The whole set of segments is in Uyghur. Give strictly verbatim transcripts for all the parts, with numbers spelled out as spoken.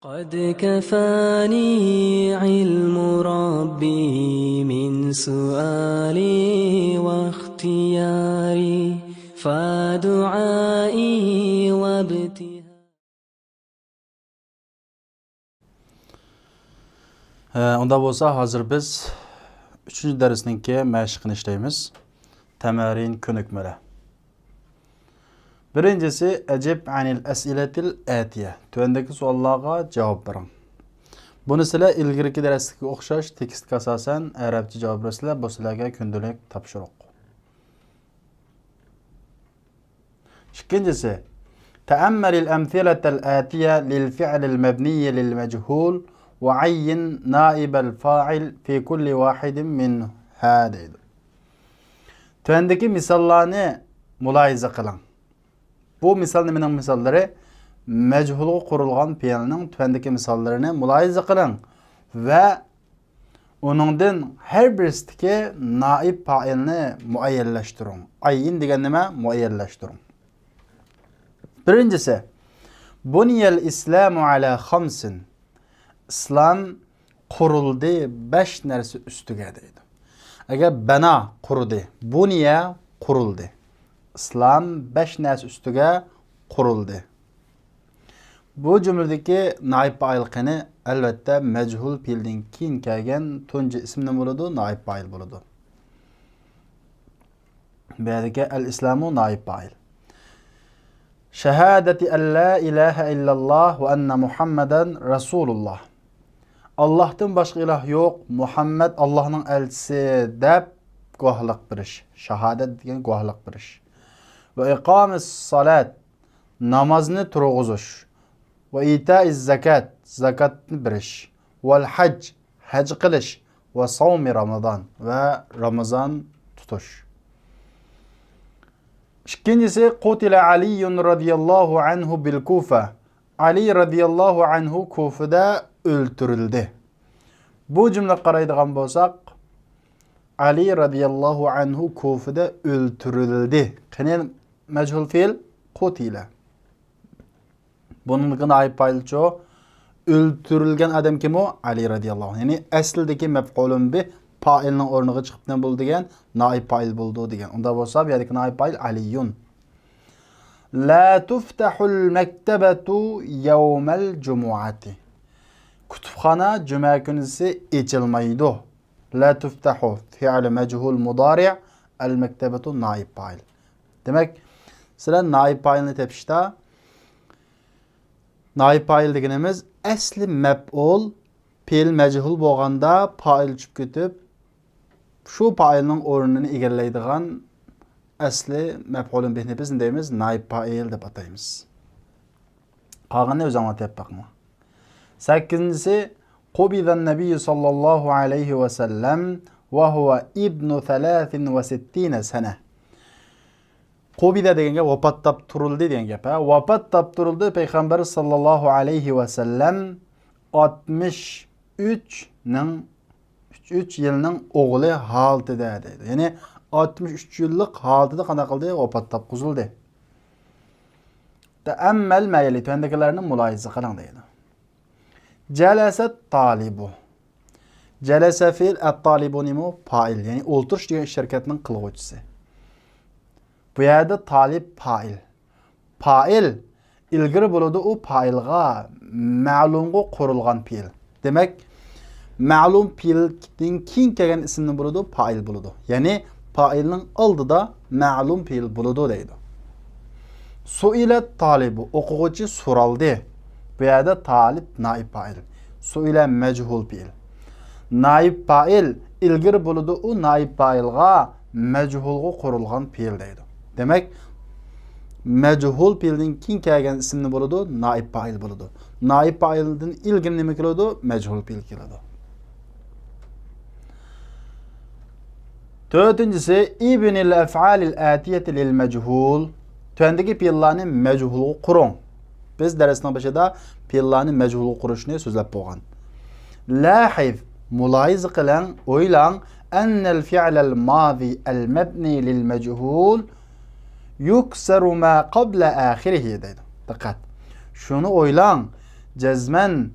قد كفاني علم ربي من سؤالي واختياري، فدعائي وابتهالي. ھە، ئۇنداق بولسا، ھازىر بىز ئۈچىنچى دەرسنىڭكى مەشىقىنى ئىشلەيمىز. تەمارىن، كۆنۈكمىلەر. بىرىنچىسى، ئەجىب ئەنىل ئەسئىلەتىل ئەتىيە. تۆۋەندىكى سوئاللارغا جاۋاب بېرىڭ. بۇنى سىلەر ئىلگىرىكى دەرستىكىگە ئوخشاش تېكىستكە ئاساسەن ئەرەبچە جاۋاب بېرىسىلەر، بۇ سىلەرگە كۈندىلىك تاپشۇرۇق. ئىككىنچىسى، تەئەممەلىل ئەمسىلەتەل ئەتىيە لىل فىئلىل مەبنىيي لىل مەجھۇل ۋە ئەييىن نائىبەل فائىل فى كۇللى ۋاھىدىن مىنھا دەيدۇ. تۆۋەندىكى مىساللارنى مۇلاھىزە قىلىڭ. بۇ مىسال نېمىنىڭ مىساللىرى؟ مەجھۇلغا قۇرۇلغان پېئىلنىڭ تۆۋەندىكى مىساللىرىنى مۇلاھىزە قىلىڭ ۋە ئۇنىڭدىن ھەر بىرسىدىكى نائىب پائىلنى مۇئەييەنلەشتۈرۈڭ. ئەييىن دېگەن نېمە؟ مۇئەييەنلەشتۈرۈڭ. بىرىنچىسى، بۇنىيەل ئىسلامۇ ئەلا خامسىن. ئىسلام قۇرۇلدى بەش نەرسە ئۈستىگە دەيدۇ. ئەگەر بەنا قۇردى، بۇنىيە قۇرۇلدى. ئىسلام بەش نەرسە ئۈستىگە قۇرۇلدى. بۇ جۈملىدىكى نائىب پائىل قېنى؟ ئەلۋەتتە، مەجھۇل پېئىلدىن كېيىن كەلگەن تۇنجى ئىسىم نېمە بولىدۇ؟ نائىب پائىل بولىدۇ. بۇ يەردىكى ئەل ئىسلامۇ نائىب پائىل. شاھادەتى ئەللا ئىلاھە ئىللاللاھ ۋە ئەننە مۇھەممەدەن رەسۇلۇللاھ. ئاللاھتىن باشقا ئىلاھ يوق، مۇھەممەد ئاللاھنىڭ ئەلچىسى دەپ گۇۋاھلىق بېرىش. شاھادەت دېگەن گۇۋاھلىق بېرىش. ۋە ئىقامىس سالات، نامازنى تۇرغۇزۇش. ۋە ئىتائىز زاكات، زاكاتنى بېرىش. ۋەل ھەج، ھەج قىلىش. ۋە ساۋمى رامىزان، ۋە رامىزان تۇتۇش. ئىككىنچىسى، قۇتىلە ئەلىيۇن رەزىياللاھۇ ئەنھۇ بىل كۇفە. ئەلى رەزىياللاھۇ ئەنھۇ كۇفىدە ئۆلتۈرۈلدى. بۇ جۈملىگە قارايدىغان بولساق، ئەلى رەزىياللاھۇ ئەنھۇ كۇفىدە ئۆلتۈرۈلدى. قېنى مەجھۇل پېئىل؟ قۇتىلە. بۇنىڭدىكى نائىب پائىلچۇ؟ ئۆلتۈرۈلگەن ئادەم كىم ئۇ؟ ئەلى رەزىياللاھۇ ئەنھۇ. يەنى ئەسلىدىكى مەپئۇلۇن بىھ پائىلنىڭ ئورنىغا چىقىپ نېمە بولىدۇ دېگەن؟ نائىب پائىل بولىدۇ دېگەن. ئۇنداق بولسا، بۇ يەردىكى نائىب پائىل ئەلىيۇن. لا تفتح المكتبة يوم الجمعة. كۇتۇپخانا جۈمە كۈنىسى ئېچىلمايدۇ. لا تفتح فعل مجهول مضارع، المكتبة نائب فاعل. دېمەك، سىلەر نائىب پائىلنى تېپىشتا، نائىب پائىل دېگىنىمىز ئەسلى مەپئۇل، پېئىل مەجھۇل بولغاندا پائىل چۈشۈپ كېتىپ، شۇ پائىلنىڭ ئورنىنى ئىگىلەيدىغان ئەسلى مەپئۇلۇن بىھنى بىز نېمە دەيمىز؟ نائىب پائىل دەپ ئاتايمىز. قالغىنىنى ئۆزۈڭلار تېپىپ باقىڭلار. سەككىزىنچىسى، قۇبىزەن نەبىييۇ ساللاللاھۇ ئەلەيھى ۋەسەللەم ۋە ھۇۋە ئىبنۇ سەلاسىن ۋە سىتتىنە سەنە. قۇبىزە دېگەن گەپ ۋاپات تاپتۇرۇلدى دېگەن گەپ، ھە؟ ۋاپات تاپتۇرۇلدى پەيغەمبەر ساللاللاھۇ ئەلەيھى ۋەسەللەم ئاتمىش ئۈچنىڭ، ئۈچ يىلنىڭ ئوغلى ھالىتىدە دەيدۇ. يەنى ئاتمىش ئۈچ يىللىق ھالىتىدە قانداق قىلدى؟ ۋاپات تاپقۇزۇلدى. تەئەممەل مەيلى، تۆۋەندىكىلەرنى مۇلاھىزە قىلىڭ دەيدۇ. جەلەسەت تالىبۇ. جەلەسە فېئىل، ئەت تالىبۇ نېمە؟ پائىل، يەنى ئولتۇرۇش دېگەن ئىش ھەرىكەتنىڭ قىلغۇچىسى. بۇ يەردە تالىب پائىل. پائىل ئىلگىرى بولىدۇ، ئۇ پائىلغا مەلۇمغا قۇرۇلغان پېئىل. دېمەك، مەلۇم پېئىلدىن كېيىن كەلگەن ئىسىم نېمە بولىدۇ؟ پائىل بولىدۇ. يەنى پائىلنىڭ ئالدىدا مەلۇم پېئىل بولىدۇ دەيدۇ. سۇئىلەت تالىبۇ، ئوقۇغۇچى سورالدى. بۇ يەردە تالىب نائىب پائىل. سۇئىلە مەجھۇل پېئىل. نائىب پائىل ئىلگىرى بولىدۇ، ئۇ نائىب پائىلغا مەجھۇلغا قۇرۇلغان پېئىل دەيدۇ. دېمەك، مەجھۇل پېئىلدىن كېيىن كەلگەن ئىسىم نېمە بولىدۇ؟ نائىب پائىل بولىدۇ. نائىب پائىلدىن ئىلگىرى نېمە كېلىدۇ؟ مەجھۇل پېئىل كېلىدۇ. تۆتىنچىسى، ئىبنىل ئەفئالىل ئەتىيەتى لىل مەجھۇل. تۆۋەندىكى پېئىللارنى مەجھۇلغا قۇرۇڭ. بىز دەرسنىڭ بېشىدا پېئىللارنى مەجھۇلغا قۇرۇشنى سۆزلەپ بولغان. لاھىز، مۇلاھىزە قىلىڭ، ئويلاڭ، ئەننەل فىئلەل مازى ئەل مەبنى لىل مەجھۇل يۇكسەرۇ ما قەبلە ئاخىرىھى دەيدۇ. دىققەت. شۇنى ئويلاڭ، جەزمەن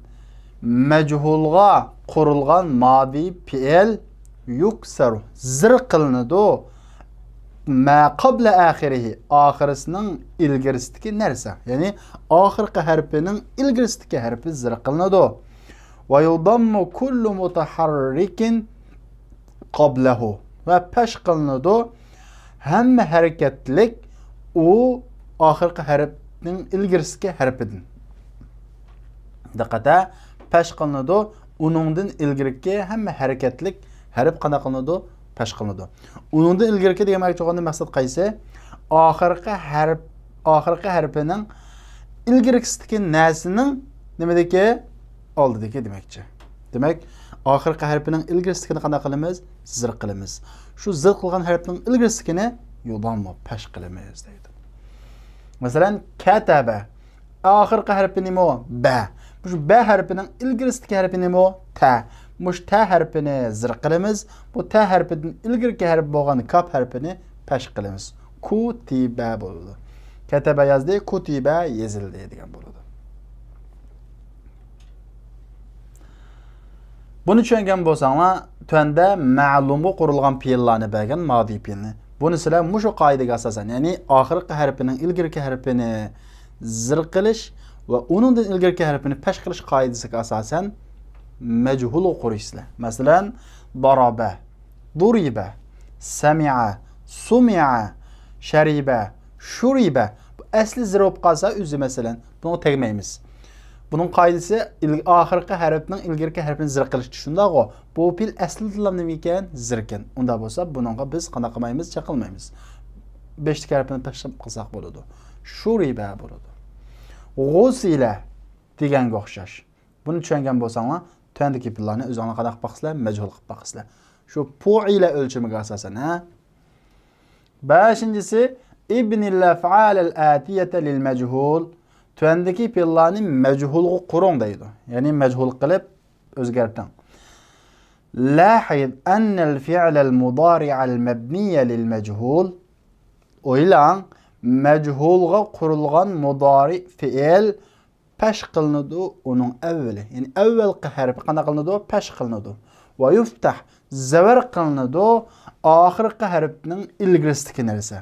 مەجھۇلغا قۇرۇلغان مادى پېئىل يۇكسەرۇ، زىر قىلىنىدۇ. مە قابلە ئاخىرىھى، ئاخىرىسىنىڭ ئىلگىرىسىدىكى نەرسە، يەنى ئاخىرقى ھەرپىنىڭ ئىلگىرىسىدىكى ھەرپى زىر قىلىنىدۇ. ۋە يۇداممۇ كۇللۇ مۇتەھەررىكىن قابلەھۇ، ۋە پەش قىلىنىدۇ ھەممە ھەرىكەتلىك ئۇ ئاخىرقى ھەرپنىڭ ئىلگىرىسىدىكى ھەرپىدىن. دىققەت ھە، پەش قىلىنىدۇ ئۇنىڭدىن ئىلگىرىكى ھەممە ھەرىكەتلىك ھەرپ قانداق قىلىنىدۇ؟ پەش قىلىنىدۇ. ئۇنىڭدىن ئىلگىرىكى دېمەكچى بولغاندا مەقسەت قايسى؟ ئاخىرقى ھەرپ، ئاخىرقى ھەرپىنىڭ ئىلگىرىكىسىدىكى نەرسىنىڭ نېمىدىكى؟ ئالدىدىكى دېمەكچى. دېمەك، ئاخىرقى ھەرپىنىڭ ئىلگىرىسىدىكىنى قانداق قىلىمىز؟ زىر قىلىمىز. شۇ زىر قىلغان ھەرپنىڭ ئىلگىرىسىدىكىنى يۇداممۇ، پەش قىلىمىز دەيدۇ. مەسىلەن، كەتەبە. ئاخىرقى ھەرپى نېمە ئۇ؟ بە. مۇشۇ بە ھەرپىنىڭ ئىلگىرىسىدىكى ھەرپى نېمە ئۇ؟ تە. مۇشۇ تە ھەرپىنى زىر قىلىمىز. بۇ تە ھەرپىدىن ئىلگىرىكى ھەرپ بولغان كاپ ھەرپىنى پەش قىلىمىز. كۇتىبە بولىدۇ. كەتەبە يازدى، كۇتىبە يېزىلدى دېگەن بولىدۇ. بۇنى چۈشەنگەن بولساڭلار، تۆۋەندە مەلۇمغا قۇرۇلغان پېئىللارنى بەرگەن مادى پېئىلنى. بۇنى سىلەر مۇشۇ قائىدىگە ئاساسەن، يەنى ئاخىرقى ھەرپىنىڭ ئىلگىرىكى ھەرپىنى زىر قىلىش ۋە ئۇنىڭدىن ئىلگىرىكى ھەرپىنى پەش قىلىش قائىدىسىگە ئاساسەن مەجھۇلغا قۇرۇيسىلەر. مەسىلەن، ضرب، ضرب، سمع، سمع، شرب، شرب. بۇ ئەسلى زىر بولۇپ قالسا ئۆزى، مەسىلەن، بۇنىڭغا تەگمەيمىز. بۇنىڭ قائىدىسى ئىل-، ئاخىرقى ھەرپنىڭ ئىلگىرىكى ھەرپىنى زىر قىلىشتا، شۇنداقغۇ؟ بۇ پېئىل ئەسلىدىلا نېمە ئىكەن؟ زىركەن. ئۇنداق بولسا بۇنىڭغا بىز قانداق قىلمايمىز؟ چېقىلمايمىز. بېشىدىكى ھەرپنى تاشلاپ قىلساق بولىدۇ. شرب بولىدۇ. غسل دېگەنگە ئوخشاش. بۇنى چۈشەنگەن بولساڭلار، تۆۋەندىكى پېئىللارنى ئۆزۈڭلار قانداق قىلىپ باقىسىلەر؟ مەجھۇل قىلىپ باقىسىلەر. شۇ پۇئىلە ئۆلچىمىگە ئاساسەن، ھە؟ بەشىنچىسى، ابن الأفعال الآتية للمجهول. تۆۋەندىكى پېئىللارنى مەجھۇلغا قۇرۇڭ دەيدۇ. يەنى مەجھۇل قىلىپ ئۆزگەرتىڭ. لاحظ أن الفعل المضارع المبني للمجهول. ئويلاڭ، مەجھۇلغا قۇرۇلغان مۇدارىئ پېئىل پەش قىلىنىدۇ ئۇنىڭ ئەۋۋىلى. يەنى ئەۋۋەلقى ھەرپى قانداق قىلىنىدۇ؟ پەش قىلىنىدۇ. ۋە يۇفتەھ، زەۋەر قىلىنىدۇ ئاخىرقى ھەرپنىڭ ئىلگىرىسىدىكى نەرسە.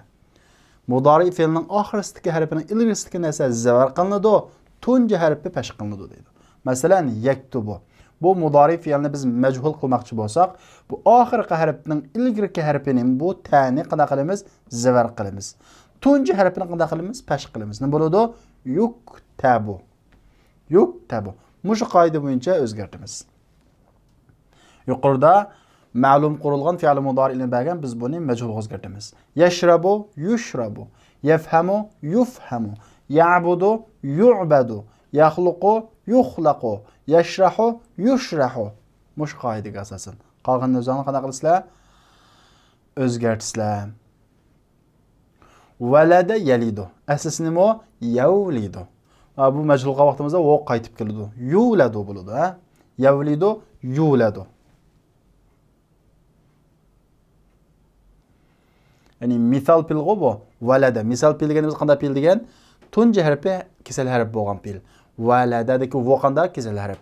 مۇدارىئ فېئىلنىڭ ئاخىرىسىدىكى ھەرپىنىڭ ئىلگىرىسىدىكى نەرسە زەۋەر قىلىنىدۇ، تۇنجى ھەرپى پەش قىلىنىدۇ دەيدۇ. مەسىلەن، يەكتۇبۇ. بۇ مۇدارىئ فېئىلنى بىز مەجھۇل قىلماقچى بولساق، بۇ ئاخىرقى ھەرپنىڭ ئىلگىرىكى ھەرپىنى، بۇ تەنى قانداق قىلىمىز؟ زەۋەر قىلىمىز. تۇنجى ھەرپىنى قانداق قىلىمىز؟ پەش قىلىمىز. نېمە بولىدۇ؟ يۇكتەبۇ. يۇكتەبۇ. مۇشۇ قائىدە بويىچە ئۆزگەرتىمىز. يۇقىرىدا مەلۇم قۇرۇلغان فېئىل مۇدارىئنى بەرگەن، بىز بۇنى مەجھۇلغا ئۆزگەرتىمىز. يەشرەبۇ، يۇشرەبۇ. يەفھەمۇ، يۇفھەمۇ. يەئبۇدۇ، يۇئبەدۇ. يەخلۇقۇ، يۇخلەقۇ. يەشرەھۇ، يۇشرەھۇ. مۇشۇ قائىدىگە ئاساسەن. قالغىنىنى ئۆزۈڭلار قانداق قىلىسىلەر؟ ئۆزگەرتىسىلەر. ۋەلەدە يەلىدۇ. ئەسلىسى نېمە ئۇ؟ يەۋلىدۇ. ھە، بۇ مەجھۇل قىلغان ۋاقتىمىزدا ۋو قايتىپ كېلىدۇ. يۇلەدۇ بولىدۇ، ھە؟ يەۋلىدۇ، يۇلەدۇ. يەنى مىسال پېئىلغۇ بۇ. ۋەلەدە. مىسال پېئىل دېگىنىمىز قانداق پېئىل دېگەن؟ تۇنجى ھەرپى كېسەل ھەرپ بولغان پېئىل. ۋەلەدەدىكى ۋو قانداق؟ كېسەل ھەرپ.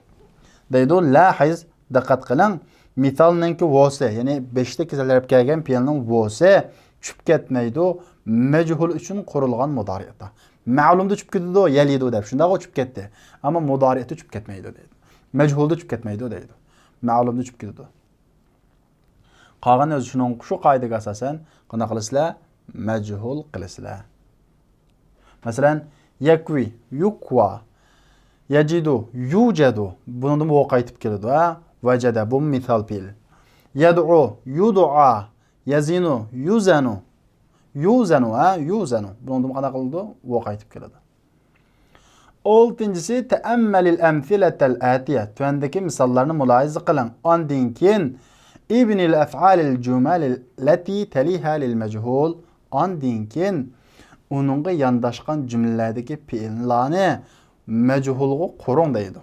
دەيدۇ، لاھىز، دىققەت قىلىڭ. مىسالنىڭكى ۋوسى، يەنى بېشىدا كېسەل ھەرپ كەلگەن پېئىلنىڭ ۋوسى چۈشۈپ كەتمەيدۇ. مەجھۇل ئۈچۈن قۇرۇلغان مۇدارىئدا. مەلۇمدا چۈشۈپ كېتىدۇ، يەلىدۇ دەپ. شۇنداقغۇ، چۈشۈپ كەتتى. ئەمما مۇدارىئدا چۈشۈپ كەتمەيدۇ دەيدۇ. مەجھۇلدا چۈشۈپ كەتمەيدۇ دەيدۇ. مەلۇمدا چۈشۈپ كېتىدۇ. قالغان ئۆزى شۇنىڭ، شۇ قائىدىگە ئاساسەن قانداق قىلىسىلەر؟ مەجھۇل قىلىسىلەر. مەسىلەن، يەكۋى، يۇكۋا. يەجىدۇ، يۇجەدۇ. بۇنىڭدىن بۇ قايتىپ كېلىدۇ، ھە؟ ۋەجەدە، بۇ مىسال پېئىل. يەدئۇ، يۇدئا. يەزىنۇ، يۇزەنۇ. يۇزەنۇ، ھە؟ يۇزەنۇ. بۇنىڭدىن قانداق قىلىدۇ؟ ۋو قايتىپ كېلىدۇ. ئالتىنچىسى، تەئەممەلىل ئەمسىلەتەل ئەتىيە. تۆۋەندىكى مىساللارنى مۇلاھىزە قىلىڭ. ئاندىن كېيىن، ئىبنىل ئەفئالىل جۇمەلىل لەتى تەلىھا لىل مەجھۇل. ئاندىن كېيىن ئۇنىڭغا يانداشقان جۈملىلەردىكى پېئىللارنى مەجھۇلغا قۇرۇڭ دەيدۇ.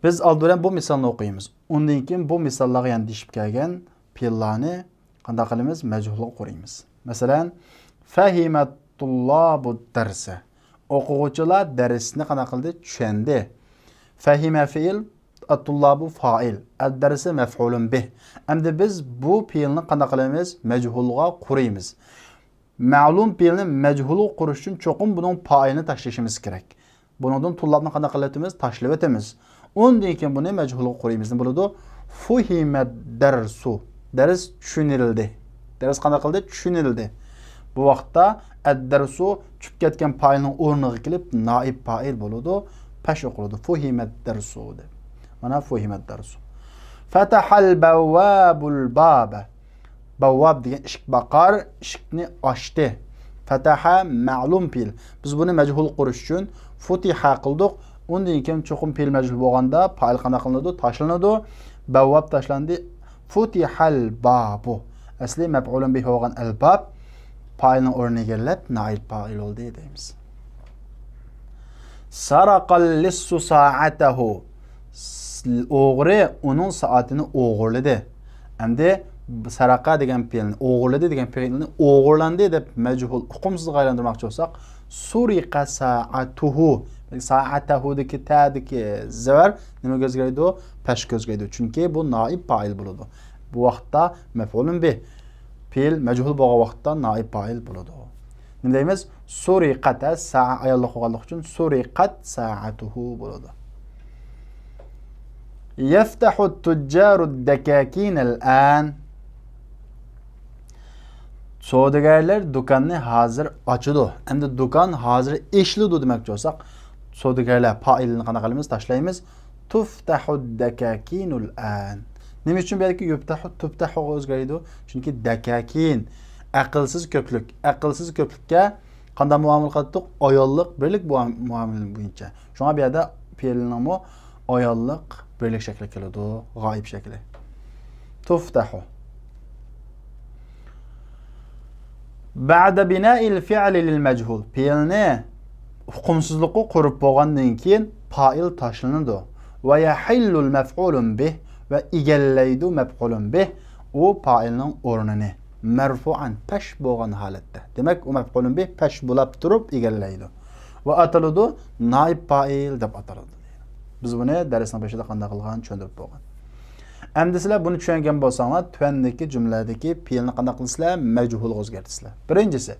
بىز ئالدى بىلەن بۇ مىسالنى ئوقۇيمىز. ئۇندىن كېيىن بۇ مىساللارغا ياندىشىپ كەلگەن پېئىللارنى قانداق قىلىمىز؟ مەجھۇلغا قۇرۇيمىز. مەسىلەن، فەھىمەت تۇللابۇد دەرسە. ئوقۇغۇچىلار دەرسنى قانداق قىلدى؟ چۈشەندى. فەھىمە فېئىل، ئەتتۇللابۇ فائىل، ئەددەرسە مەفئۇلۇن بىھ. ئەمدى بىز بۇ پېئىلنى قانداق قىلىمىز؟ مەجھۇلغا قۇرۇيمىز. مەلۇم پېئىلنى مەجھۇلغا قۇرۇش ئۈچۈن چوقۇم بۇنىڭ پائىلىنى تاشلىشىمىز كېرەك. بۇنىڭدىن تۇللابنى قانداق قىلىۋېتىمىز؟ تاشلىۋېتىمىز. ئۇندىن كېيىن بۇنى مەجھۇلغا قۇرۇيمىز. نېمە بولىدۇ؟ فۇھىمەت دەرسۇ. دەرس چۈشىنىلدى. دەرس قانداق قىلدى؟ چۈشىنىلدى. بۇ ۋاقىتتا ئەددەرسۇ چۈشۈپ كەتكەن پائىلنىڭ ئورنىغا كېلىپ نائىب پائىل بولىدۇ. پەش ئوقۇلىدۇ. فۇھىمەت دەرسۇ دەپ. مانا فۇھىمەت دەرسۇ. فەتەھەل بەۋۋابۇل بابە. بەۋۋاب دېگەن ئىشىك باقار، ئىشىكنى ئاچتى. فەتەھە مەلۇم پېئىل. بىز بۇنى مەجھۇل قۇرۇش ئۈچۈن فۇتىھە قىلدۇق. ئۇندىن كېيىن چوقۇم پېئىل مەجھۇل بولغاندا پائىل قانداق قىلىنىدۇ؟ تاشلىنىدۇ. بەۋۋاب تاشلاندى. فۇتىھەل بابۇ. ئەسلى مەپئۇلۇن بىھ بولغان ئەلباب پائىلنىڭ ئورنىنى ئىگىلەپ نائىب پائىل بولدى دەيمىز. سەرەقەل لىسسۇ سائەتەھۇ. ئوغرى ئۇنىڭ سائىتىنى ئوغرىلىدى. ئەمدى سەرەقە دېگەن پېئىلنى، ئوغرىلىدى دېگەن پېئىلنى ئوغرىلاندى دەپ مەجھۇل ئۇقۇمسىزغا ئايلاندۇرماقچى بولساق، سۇرىقە سائەتۇھۇ. سائەتەھۇدىكى تەدىكى زەۋەر نېمىگە ئۆزگىرىدۇ؟ پەشكە ئۆزگىرىدۇ. چۈنكى بۇ نائىب پائىل بولىدۇ. بۇ ۋاقىتتا مەپئۇلۇن بىھ پېئىل مەجھۇل بولغان ۋاقىتتا نائىب پائىل بولىدۇ. نېمە دەيمىز؟ سۇرىقەت، سائە ئاياللىق بولغانلىقى ئۈچۈن سۇرىقەت سائەتۇھۇ بولىدۇ. يەفتەھۇت تۇججارۇد دەكاكىنەل ئان. سودىگەرلەر دۇكاننى ھازىر ئاچىدۇ. ئەمدى دۇكان ھازىر ئېچىلىدۇ دېمەكچى بولساق، سودىگەرلەر پائىلنى قانداق قىلىمىز؟ تاشلايمىز. تۇفتەھۇد دەكاكىنۇل ئان. نېمە ئۈچۈن بۇ يەردىكى يۇپتەھۇ، تۇپتەھۇغا ئۆزگىرىدۇ؟ چۈنكى دەكاكىن، ئەقىلسىز كۆپلۈك. ئەقىلسىز كۆپلۈككە قانداق مۇئامىلە قىلاتتۇق؟ ئاياللىق بىرلىك بۇ مۇئامىلە بويىچە. شۇڭا بۇ يەردە پېئىلنىڭمۇ ئاياللىق بىرلىك شەكلى كېلىدۇ، غائىب شەكلى. تۇفتەھۇ. بەئدە بىنائىل فىئلى لىل مەجھۇل. پېئىلنى ئۇقۇمسىزلىققا قۇرۇپ بولغاندىن كېيىن پائىل تاشلىنىدۇ. ۋە يەھىللۇل مەفئۇلۇن بىھ، ۋە ئىگىلەيدۇ مەپئۇلۇن بىھ ئۇ پائىلنىڭ ئورنىنى. مەرفۇئەن، پەش بولغان ھالەتتە. دېمەك، ئۇ مەپئۇلۇن بىھ پەش بولاپ تۇرۇپ ئىگىلەيدۇ. ۋە ئاتىلىدۇ، نائىب پائىل دەپ ئاتىلىدۇ. بىز بۇنى دەرسنىڭ بېشىدا قانداق قىلغان، چۈشەندۈرۈپ بولغان. ئەمدى سىلەر بۇنى چۈشەنگەن بولساڭلار، تۆۋەندىكى جۈملىلەردىكى پېئىلنى قانداق قىلىسىلەر؟ مەجھۇلغا ئۆزگەرتىسىلەر. بىرىنچىسى،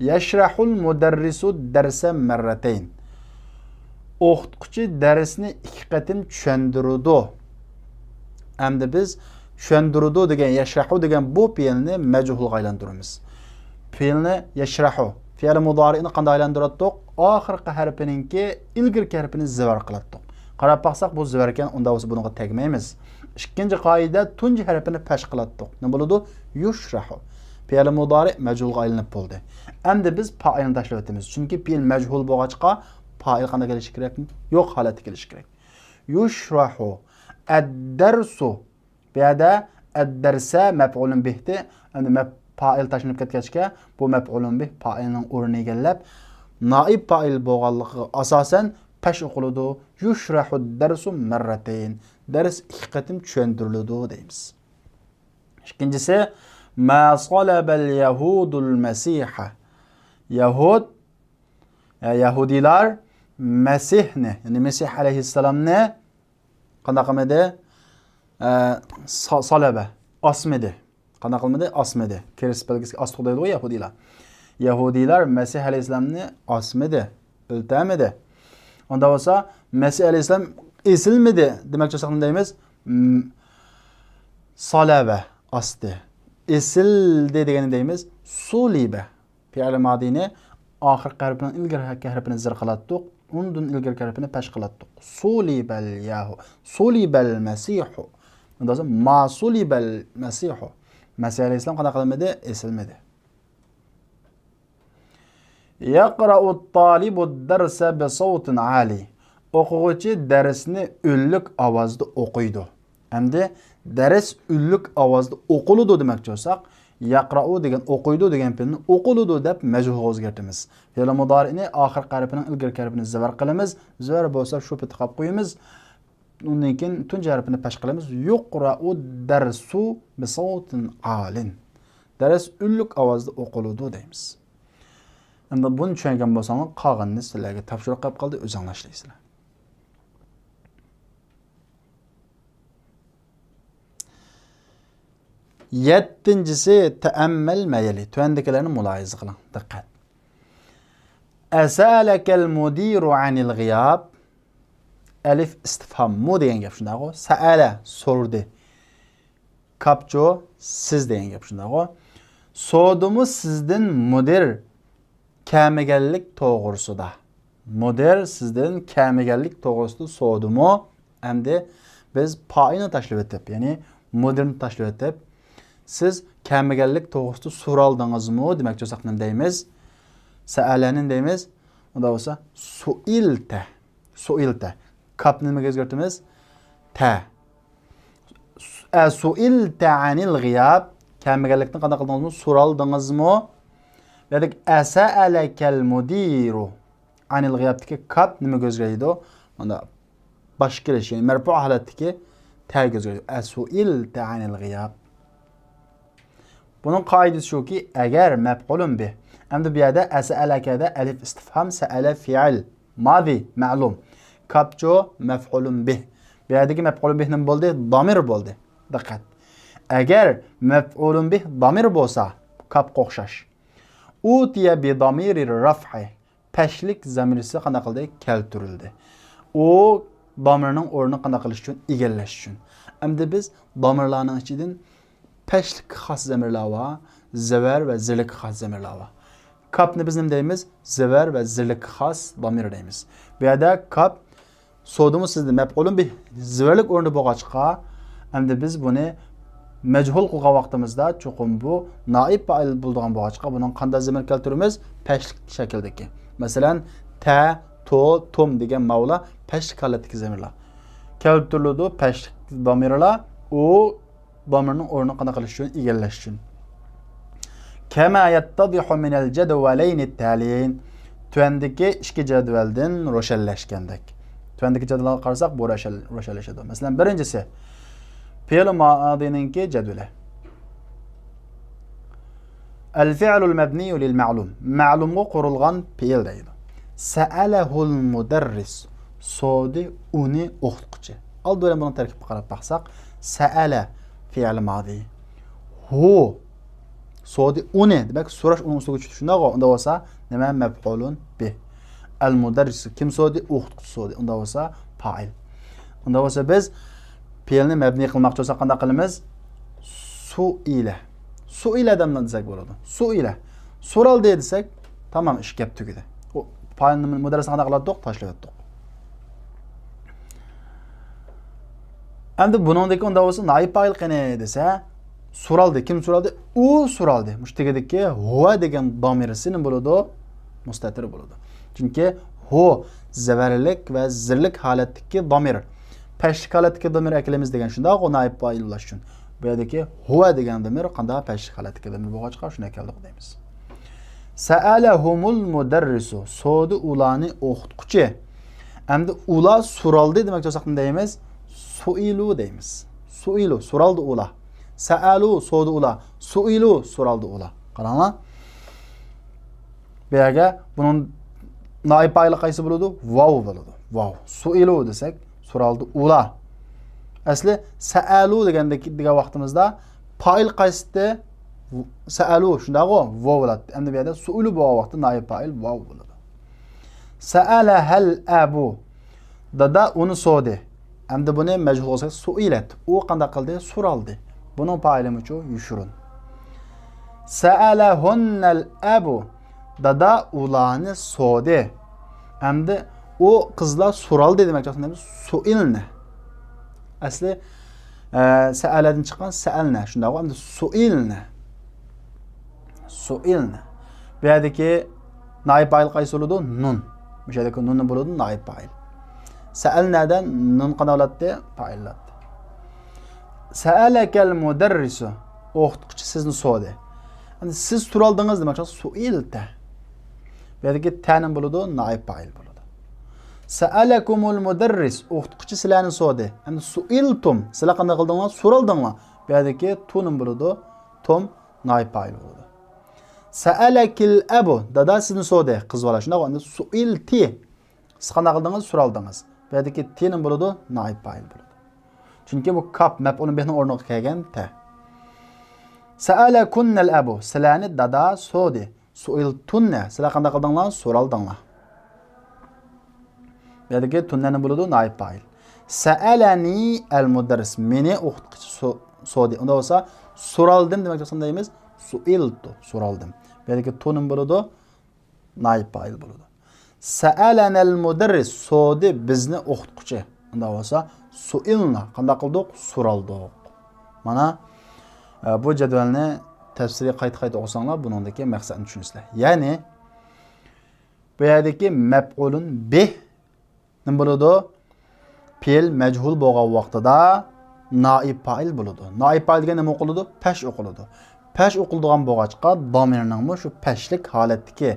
يەشرەھۇل مۇدەررىسۇ دەرسە مەررەتەين. ئوقۇتقۇچى دەرسنى ئىككى قېتىم چۈشەندۈرىدۇ. ئەمدى بىز چۈشەندۈرىدۇ دېگەن، يەشرەھۇ دېگەن بۇ پېئىلنى مەجھۇلغا ئايلاندۇرىمىز. پېئىلنى يەشرەھۇ، پېئىل مۇدارىئنى قانداق ئايلاندۇراتتۇق؟ ئاخىرقى ھەرپىنىڭكى ئىلگىرىكى ھەرپىنى زىۋەر قىلاتتۇق. قاراپ باقساق، بۇ زىۋەركەن، ئۇنداق بولسا بۇنىڭغا تەگمەيمىز. ئىككىنچى قائىدە، تۇنجى ھەرپىنى پەش قىلاتتۇق. نېمە بولىدۇ؟ يۇشرەھۇ. پېئىل مۇدارىئ مەجھۇلغا ئايلىنىپ بولدى. ئەمدى بىز پائىلنى تاشلاۋېتىمىز. چۈنكى پېئىل مەجھۇل بولغاچقا، پائىل قانداق كېلىشى كېرەك؟ يوق ھالەتتە كېلىشى كېرەك. يۇشرەھۇ. ئەددەرسۇ. بۇ يەردە ئەددەرسە مەپئۇلۇن بىھتى، ئەمدى مەپ-، پائىل تاشلىنىپ كەتكەچكە، بۇ مەپئۇلۇن بىھ پائىلنىڭ ئورنىنى ئىگىلەپ، نائىب پائىل بولغانلىقىغا ئاساسەن پەش ئوقۇلىدۇ. يۇشرەھۇد دەرسۇ مەررەتەين. دەرس ئىككى قېتىم چۈشەندۈرۈلىدۇ دەيمىز. ئىككىنچىسى، ما سالەبەل يەھۇدۇل مەسىھە. يەھۇد، يە-، يەھۇدىيلار مەسىھنى، يەنى مەسىھ ئەلەيھىسسالامنى قانداق قىلمىدى؟ ئە، سا-، سالەبە، ئاسمىدى. قانداق قىلمىدى؟ ئاسمىدى. كىرىست بەلگىسىگە ئاستۇق دەيدىغۇ يەھۇدىيلار. يەھۇدىيلار مەسىھ ئەلەيھىسسالامنى ئاسمىدى، ئۆلتۈرمىدى. ئۇنداق بولسا، مەسىھ ئەلەيھىسسالام ئېسىلمىدى دېمەكچى بولساق نېمە دەيمىز؟ م-، سالەبە، ئاستى. ئېسىلدى دېگەننى دەيمىز، سۇلىبە. پېئىل مادىنى ئاخىرقى ھەرپىنىڭ ئىلگىرىكى ھەرپىنى زىر قىلاتتۇق، ئۇندىن ئىلگىرىكى ھەرپىنى پەش قىلاتتۇق. سۇلىبەل يەھۇ-، سۇلىبەل مەسىھۇ. ئۇنداق بولسا، ما سۇلىبەل مەسىھۇ. مەسىھ ئەلەيھىسسالام قانداق قىلمىدى؟ ئېسىلمىدى. يەقرەئۇت تالىبۇد دەرسە بىسەۋتىن ئالىي. ئوقۇغۇچى دەرسنى ئۈنلۈك ئاۋازدا ئوقۇيدۇ. ئەمدى دەرس ئۈنلۈك ئاۋازدا ئوقۇلىدۇ دېمەكچى بولساق، يەقرەئۇ دېگەن ئوقۇيدۇ دېگەن پېئىلنى ئوقۇلىدۇ دەپ مەجھۇلغا ئۆزگەرتىمىز. پېئىل مۇدارىئنى ئاخىرقى ھەرپىنىڭ ئىلگىرىكى ھەرپىنى زىۋەر قىلىمىز. زىۋەر بولسا شۇ پېتى قاپ قويىمىز. ئۇندىن كېيىن تۇنجى ھەرپىنى پەش قىلىمىز. يۇقرەئۇد دەرسۇ بىسەۋتىن ئالىن. دەرس ئۈنلۈك ئاۋازدا ئوقۇلىدۇ دەيمىز. ئەمدى بۇنى چۈشەنگەن بولساڭلار، قالغىنىنى سىلەرگە تاپشۇرۇق قىلىپ قالدى، ئۆزۈڭلار ئىشلەيسىلەر. يەتتىنچىسى، تەئەممەل مەيلى. تۆۋەندىكىلەرنى مۇلاھىزە قىلىڭ. دىققەت. ئەسئەلەكەل مۇدىرۇ ئەنىل غىياب. ئەلىف ئىستىفھام، مۇ دېگەن گەپ شۇنداقغۇ؟ سەئەلە، سورىدى. كاپچۇ، سىز دېگەن گەپ شۇنداقغۇ؟ سورىدىمۇ سىزدىن مۇدىر كەلمىگەنلىك توغرىسىدا. مۇدىر سىزدىن كەلمىگەنلىك توغرىسىدا سورىدىمۇ؟ ئەمدى بىز پائىلنى تاشلىۋېتىپ، يەنى مۇدىرنى تاشلىۋېتىپ، سىز كەلمىگەنلىك توغرىسىدا سورالدىڭىزمۇ دېمەكچى بولساق نېمە دەيمىز؟ سەئەلەنى دەيمىز. ئۇنداق بولسا سۇئىلتە. سۇئىلتە. كاپنى نېمىگە ئۆزگەرتىمىز؟ تە. ئە، سۇئىلتە ئەنىل غىياب. كەلمىگەنلىكتىن قانداق قىلدىڭىزمۇ؟ سورالدىڭىزمۇ؟ بۇ يەردىكى ئەسەئەلەكەل مۇدىرۇ ئەنىل غىيابتىكى كاپ نېمىگە ئۆزگەرگەيدۇ؟ مانا باش كېلىش، يەنى مەرپۇ ھالەتتىكى تەگە ئۆزگەرگەيدۇ. ئەسۇئىلتە ئەنىل غىياب. بۇنىڭ قائىدىسى شۇكى، ئەگەر مەپئۇلۇن بىھ. ئەمدى بۇ يەردە ئەسەئەلەكەدە ئەلىف ئىستىفھام، سەئەلە فېئىل. مادى مەلۇم. كاپچۇ مەفئۇلۇن بىھ. بۇ يەردىكى مەفئۇلۇن بىھ نېمە بولدى؟ دامىر بولدى. دىققەت. ئەگەر مەفئۇلۇن بىھ دامىر بولسا، كاپقا ئوخشاش. ئۇتىيە بى دامىرى رەفئى. پەشلىك زەمىرىسى قانداق قىلدى؟ كەلتۈرۈلدى. ئۇ دامىرنىڭ ئورنىنى قانداق قىلىش ئۈچۈن؟ ئىگىلەش ئۈچۈن. ئەمدى بىز دامىرلارنىڭ ئىچىدىن پەشلىككە خاس زەمىرلار بار، زەۋەر ۋە زىرلىككە خاس زەمىرلار بار. كاپنى بىز نېمە دەيمىز؟ زەۋەر ۋە زىرلىككە خاس دامىر دەيمىز. بۇ يەردە كاپ سودىمۇ سىزدە مەپئۇلۇن بىھ زەۋەرلىك ئورنىدا بولغاچقا، ئەمدى بىز بۇنى مەجھۇل قىلغان ۋاقتىمىزدا چوقۇم بۇ نائىب پائىل بولىدىغان بولغاچقا، بۇنىڭ قانداق زەمىر كەلتۈرىمىز؟ پەشلىك شەكىلدىكى. مەسىلەن، تە، تو، تۇم دېگەن ماۋۇلار پەشلىك ھالەتتىكى زەمىرلار. كەلتۈرۈلىدۇ پەشلىك دامىرلار، ئۇ دامىرنىڭ ئورنىنى قانداق قىلىش ئۈچۈن؟ ئىگىلەش ئۈچۈن. كەما يەتتەزىھۇ مىنەل جەدۋەلەينى تەلىيەين. تۆۋەندىكى ئىككى جەدۋەلدىن روشەنلەشكەندەك. تۆۋەندىكى جەدۋەلگە قارىساق، بۇ روشەن-، روشەنلىشىدۇ. مەسىلەن، بىرىنچىسى، پېئىل مادىنىڭكى جەدۋىلى. ئەل فېئىلۇل مەبنىيۇ لىل مەلۇم. مەلۇمغا قۇرۇلغان پېئىل دەيدۇ. سەئەلەھۇل مۇدەررىس. سورىدى ئۇنى ئوقۇتقۇچى. ئالدى بىلەن بۇنىڭ تەركىبىگە قاراپ باقساق، سەئەلە فېئىل مادى. ھۇ. سورىدى ئۇنى. دېمەك، سوراش ئۇنىڭ ئۈستىگە چۈشتى. شۇنداقغۇ؟ ئۇنداق بولسا نېمە؟ مەپئۇلۇن بىھ. ئەل مۇدەررىسى. كىم سورىدى؟ ئوقۇتقۇچى سورىدى. ئۇنداق بولسا پائىل. ئۇنداق بولسا بىز پېئىلنى مەبنىي قىلماقچى بولساق قانداق قىلىمىز؟ سۇئىلە. سۇئىلە دەمدە دېسەك بولىدۇ. سۇئىلە. سورالدى دېسەك، تامام، ئىش گەپ تۈگىدى. ئۇ پائىلنى مۇدەررىسنى قانداق قىلاتتۇق؟ تاشلىۋەتتۇق. ئەمدى بۇنىڭدىكى ئۇنداق بولسا نائىب پائىل قېنى دېسە، سورالدى. كىم سورالدى؟ ئۇ سورالدى. مۇشۇ تېگىدىكى ھۇۋە دېگەن دامىرىسى نېمە بولىدۇ؟ مۇستەتىر بولىدۇ. چۈنكى ھۇ زەۋەرلىك ۋە زىرلىك ھالەتتىكى دامىر. پەشلىك ھالەتتىكى دامىر ئەكېلىمىز دېگەن شۇنداقغۇ، نائىب پائىل بولۇش ئۈچۈن. بۇ يەردىكى ھۇۋە دېگەن دامىر قانداق؟ پەشلىك ھالەتتىكى دامىر بولغاچقا شۇنى ئەكەلدۇق دەيمىز. سەئەلەھۇمۇل مۇدەررىسۇ. سورىدى ئۇلارنى ئوقۇتقۇچى. ئەمدى ئۇلار سورالدى دېمەكچى بولساق نېمە دەيمىز؟ سۇئىلۇ دەيمىز. سۇئىلۇ، سورالدى ئۇلار. سەئەلۇ، سورىدى ئۇلار. سۇئىلۇ، سورالدى ئۇلار. قاراڭلار. بۇ يەرگە بۇنىڭ نائىب پائىلى قايسى بولىدۇ؟ ۋاۋ بولىدۇ. ۋاۋ. سۇئىلۇ دېسەك، سورالدى ئۇلار. ئەسلى سەئەلۇ دېگەندەك، دېگەن ۋاقتىمىزدا پائىل قايسىتى؟ سەئەلۇ، شۇنداقغۇ؟ ۋاۋ بولاتتى. ئەمدى بۇ يەردە سۇئىلۇ بولغان ۋاقىتتا نائىب پائىل ۋاۋ بولىدۇ. سەئەلەھەل ئەبۇ. دادا ئۇنى سورىدى. ئەمدى بۇنى مەجھۇلغا قىلساق، سۇئىلەت. ئۇ قانداق قىلدى؟ سورالدى. بۇنىڭ پائىلىمۇچۇ؟ يوشۇرۇن. سەئەلەھۇننەل ئەبۇ. دادا ئۇلارنى سورىدى. ئەمدى ئۇ قىزلار سورالدى دېمەكچى بولسا، سۇئىلنە. ئەسلى، ئە، سەئەلەدىن چىققان سەئەلنە. شۇنداقغۇ؟ ئەمدى سۇئىلنە. سۇئىلنە. بۇ يەردىكى نائىب پائىل قايسى بولىدۇ؟ نۇن. مۇشۇ يەردىكى نۇن بولىدۇ نائىب پائىل. سەئەلنەدە نۇن قانداق بولاتتى؟ پائىل بولاتتى. سەئەلەكەل مۇدەررىسۇ. ئوقۇتقۇچى سىزنى سورىدى. ئەمدى سىز سورالدىڭىز دېمەكچى، سۇئىلتە. بۇ يەردىكى تە نېمە بولىدۇ؟ نائىب پائىل بولىدۇ. سەئەلەكۇمۇل مۇدەررىس. ئوقۇتقۇچى سىلەرنى سورىدى. ئەمدى سۇئىلتۇم. سىلەر قانداق قىلدىڭلار؟ سورالدىڭلار. بۇ يەردىكى تۇ نېمە بولىدۇ؟ تۇم نائىب پائىل بولىدۇ. سألك الأب، دادا سىزنى سورىدى، قىز بالا. شۇنداق، ئەمدى سئلت، سىز قانداق قىلدىڭىز؟ سورالدىڭىز. بۇ يەردىكى ت نېمە بولىدۇ؟ نائىب پائىل بولىدۇ. چۈنكى بۇ كاپ مەپئۇلۇن بىھنىڭ ئورنىغا كەلگەن ت. سألكن الأب، سىلەرنى دادا سورىدى. سئلتن، سىلەر قانداق قىلدىڭلار؟ سورالدىڭلار. بۇ يەردىكى تن نېمە بولىدۇ؟ نائىب پائىل. سألني المدرس، مېنى ئوقۇتقۇچى سو-، سورىدى. ئۇنداق بولسا، سورالدىم دېمەك بولسا دەيمىز، سئلت، سورالدىم. بۇ يەردىكى ت نېمە بولىدۇ؟ نائىب پائىل بولىدۇ. سألنا المدرس، سورىدى بىزنى ئوقۇتقۇچى. ئۇنداق بولسا، سئلنا، قانداق قىلدۇق؟ سورالدۇق. مانا، ئە، بۇ جەدۋەلنى تەپسىلىي قايتا-قايتا ئوقۇساڭلار، بۇنىڭدىكى مەقسەتنى چۈشىنىسىلەر. يەنى، بۇ يەردىكى مەپئۇلۇن بىھ نېمە بولىدۇ؟ پېئىل مەجھۇل بولغان ۋاقتىدا نائىب پائىل بولىدۇ. نائىب پائىل دېگەن نېمە ئوقۇلىدۇ؟ پەش ئوقۇلىدۇ. پەش ئوقۇلىدىغان بولغاچقا، دامىرنىڭمۇ شۇ پەشلىك ھالەتتىكى،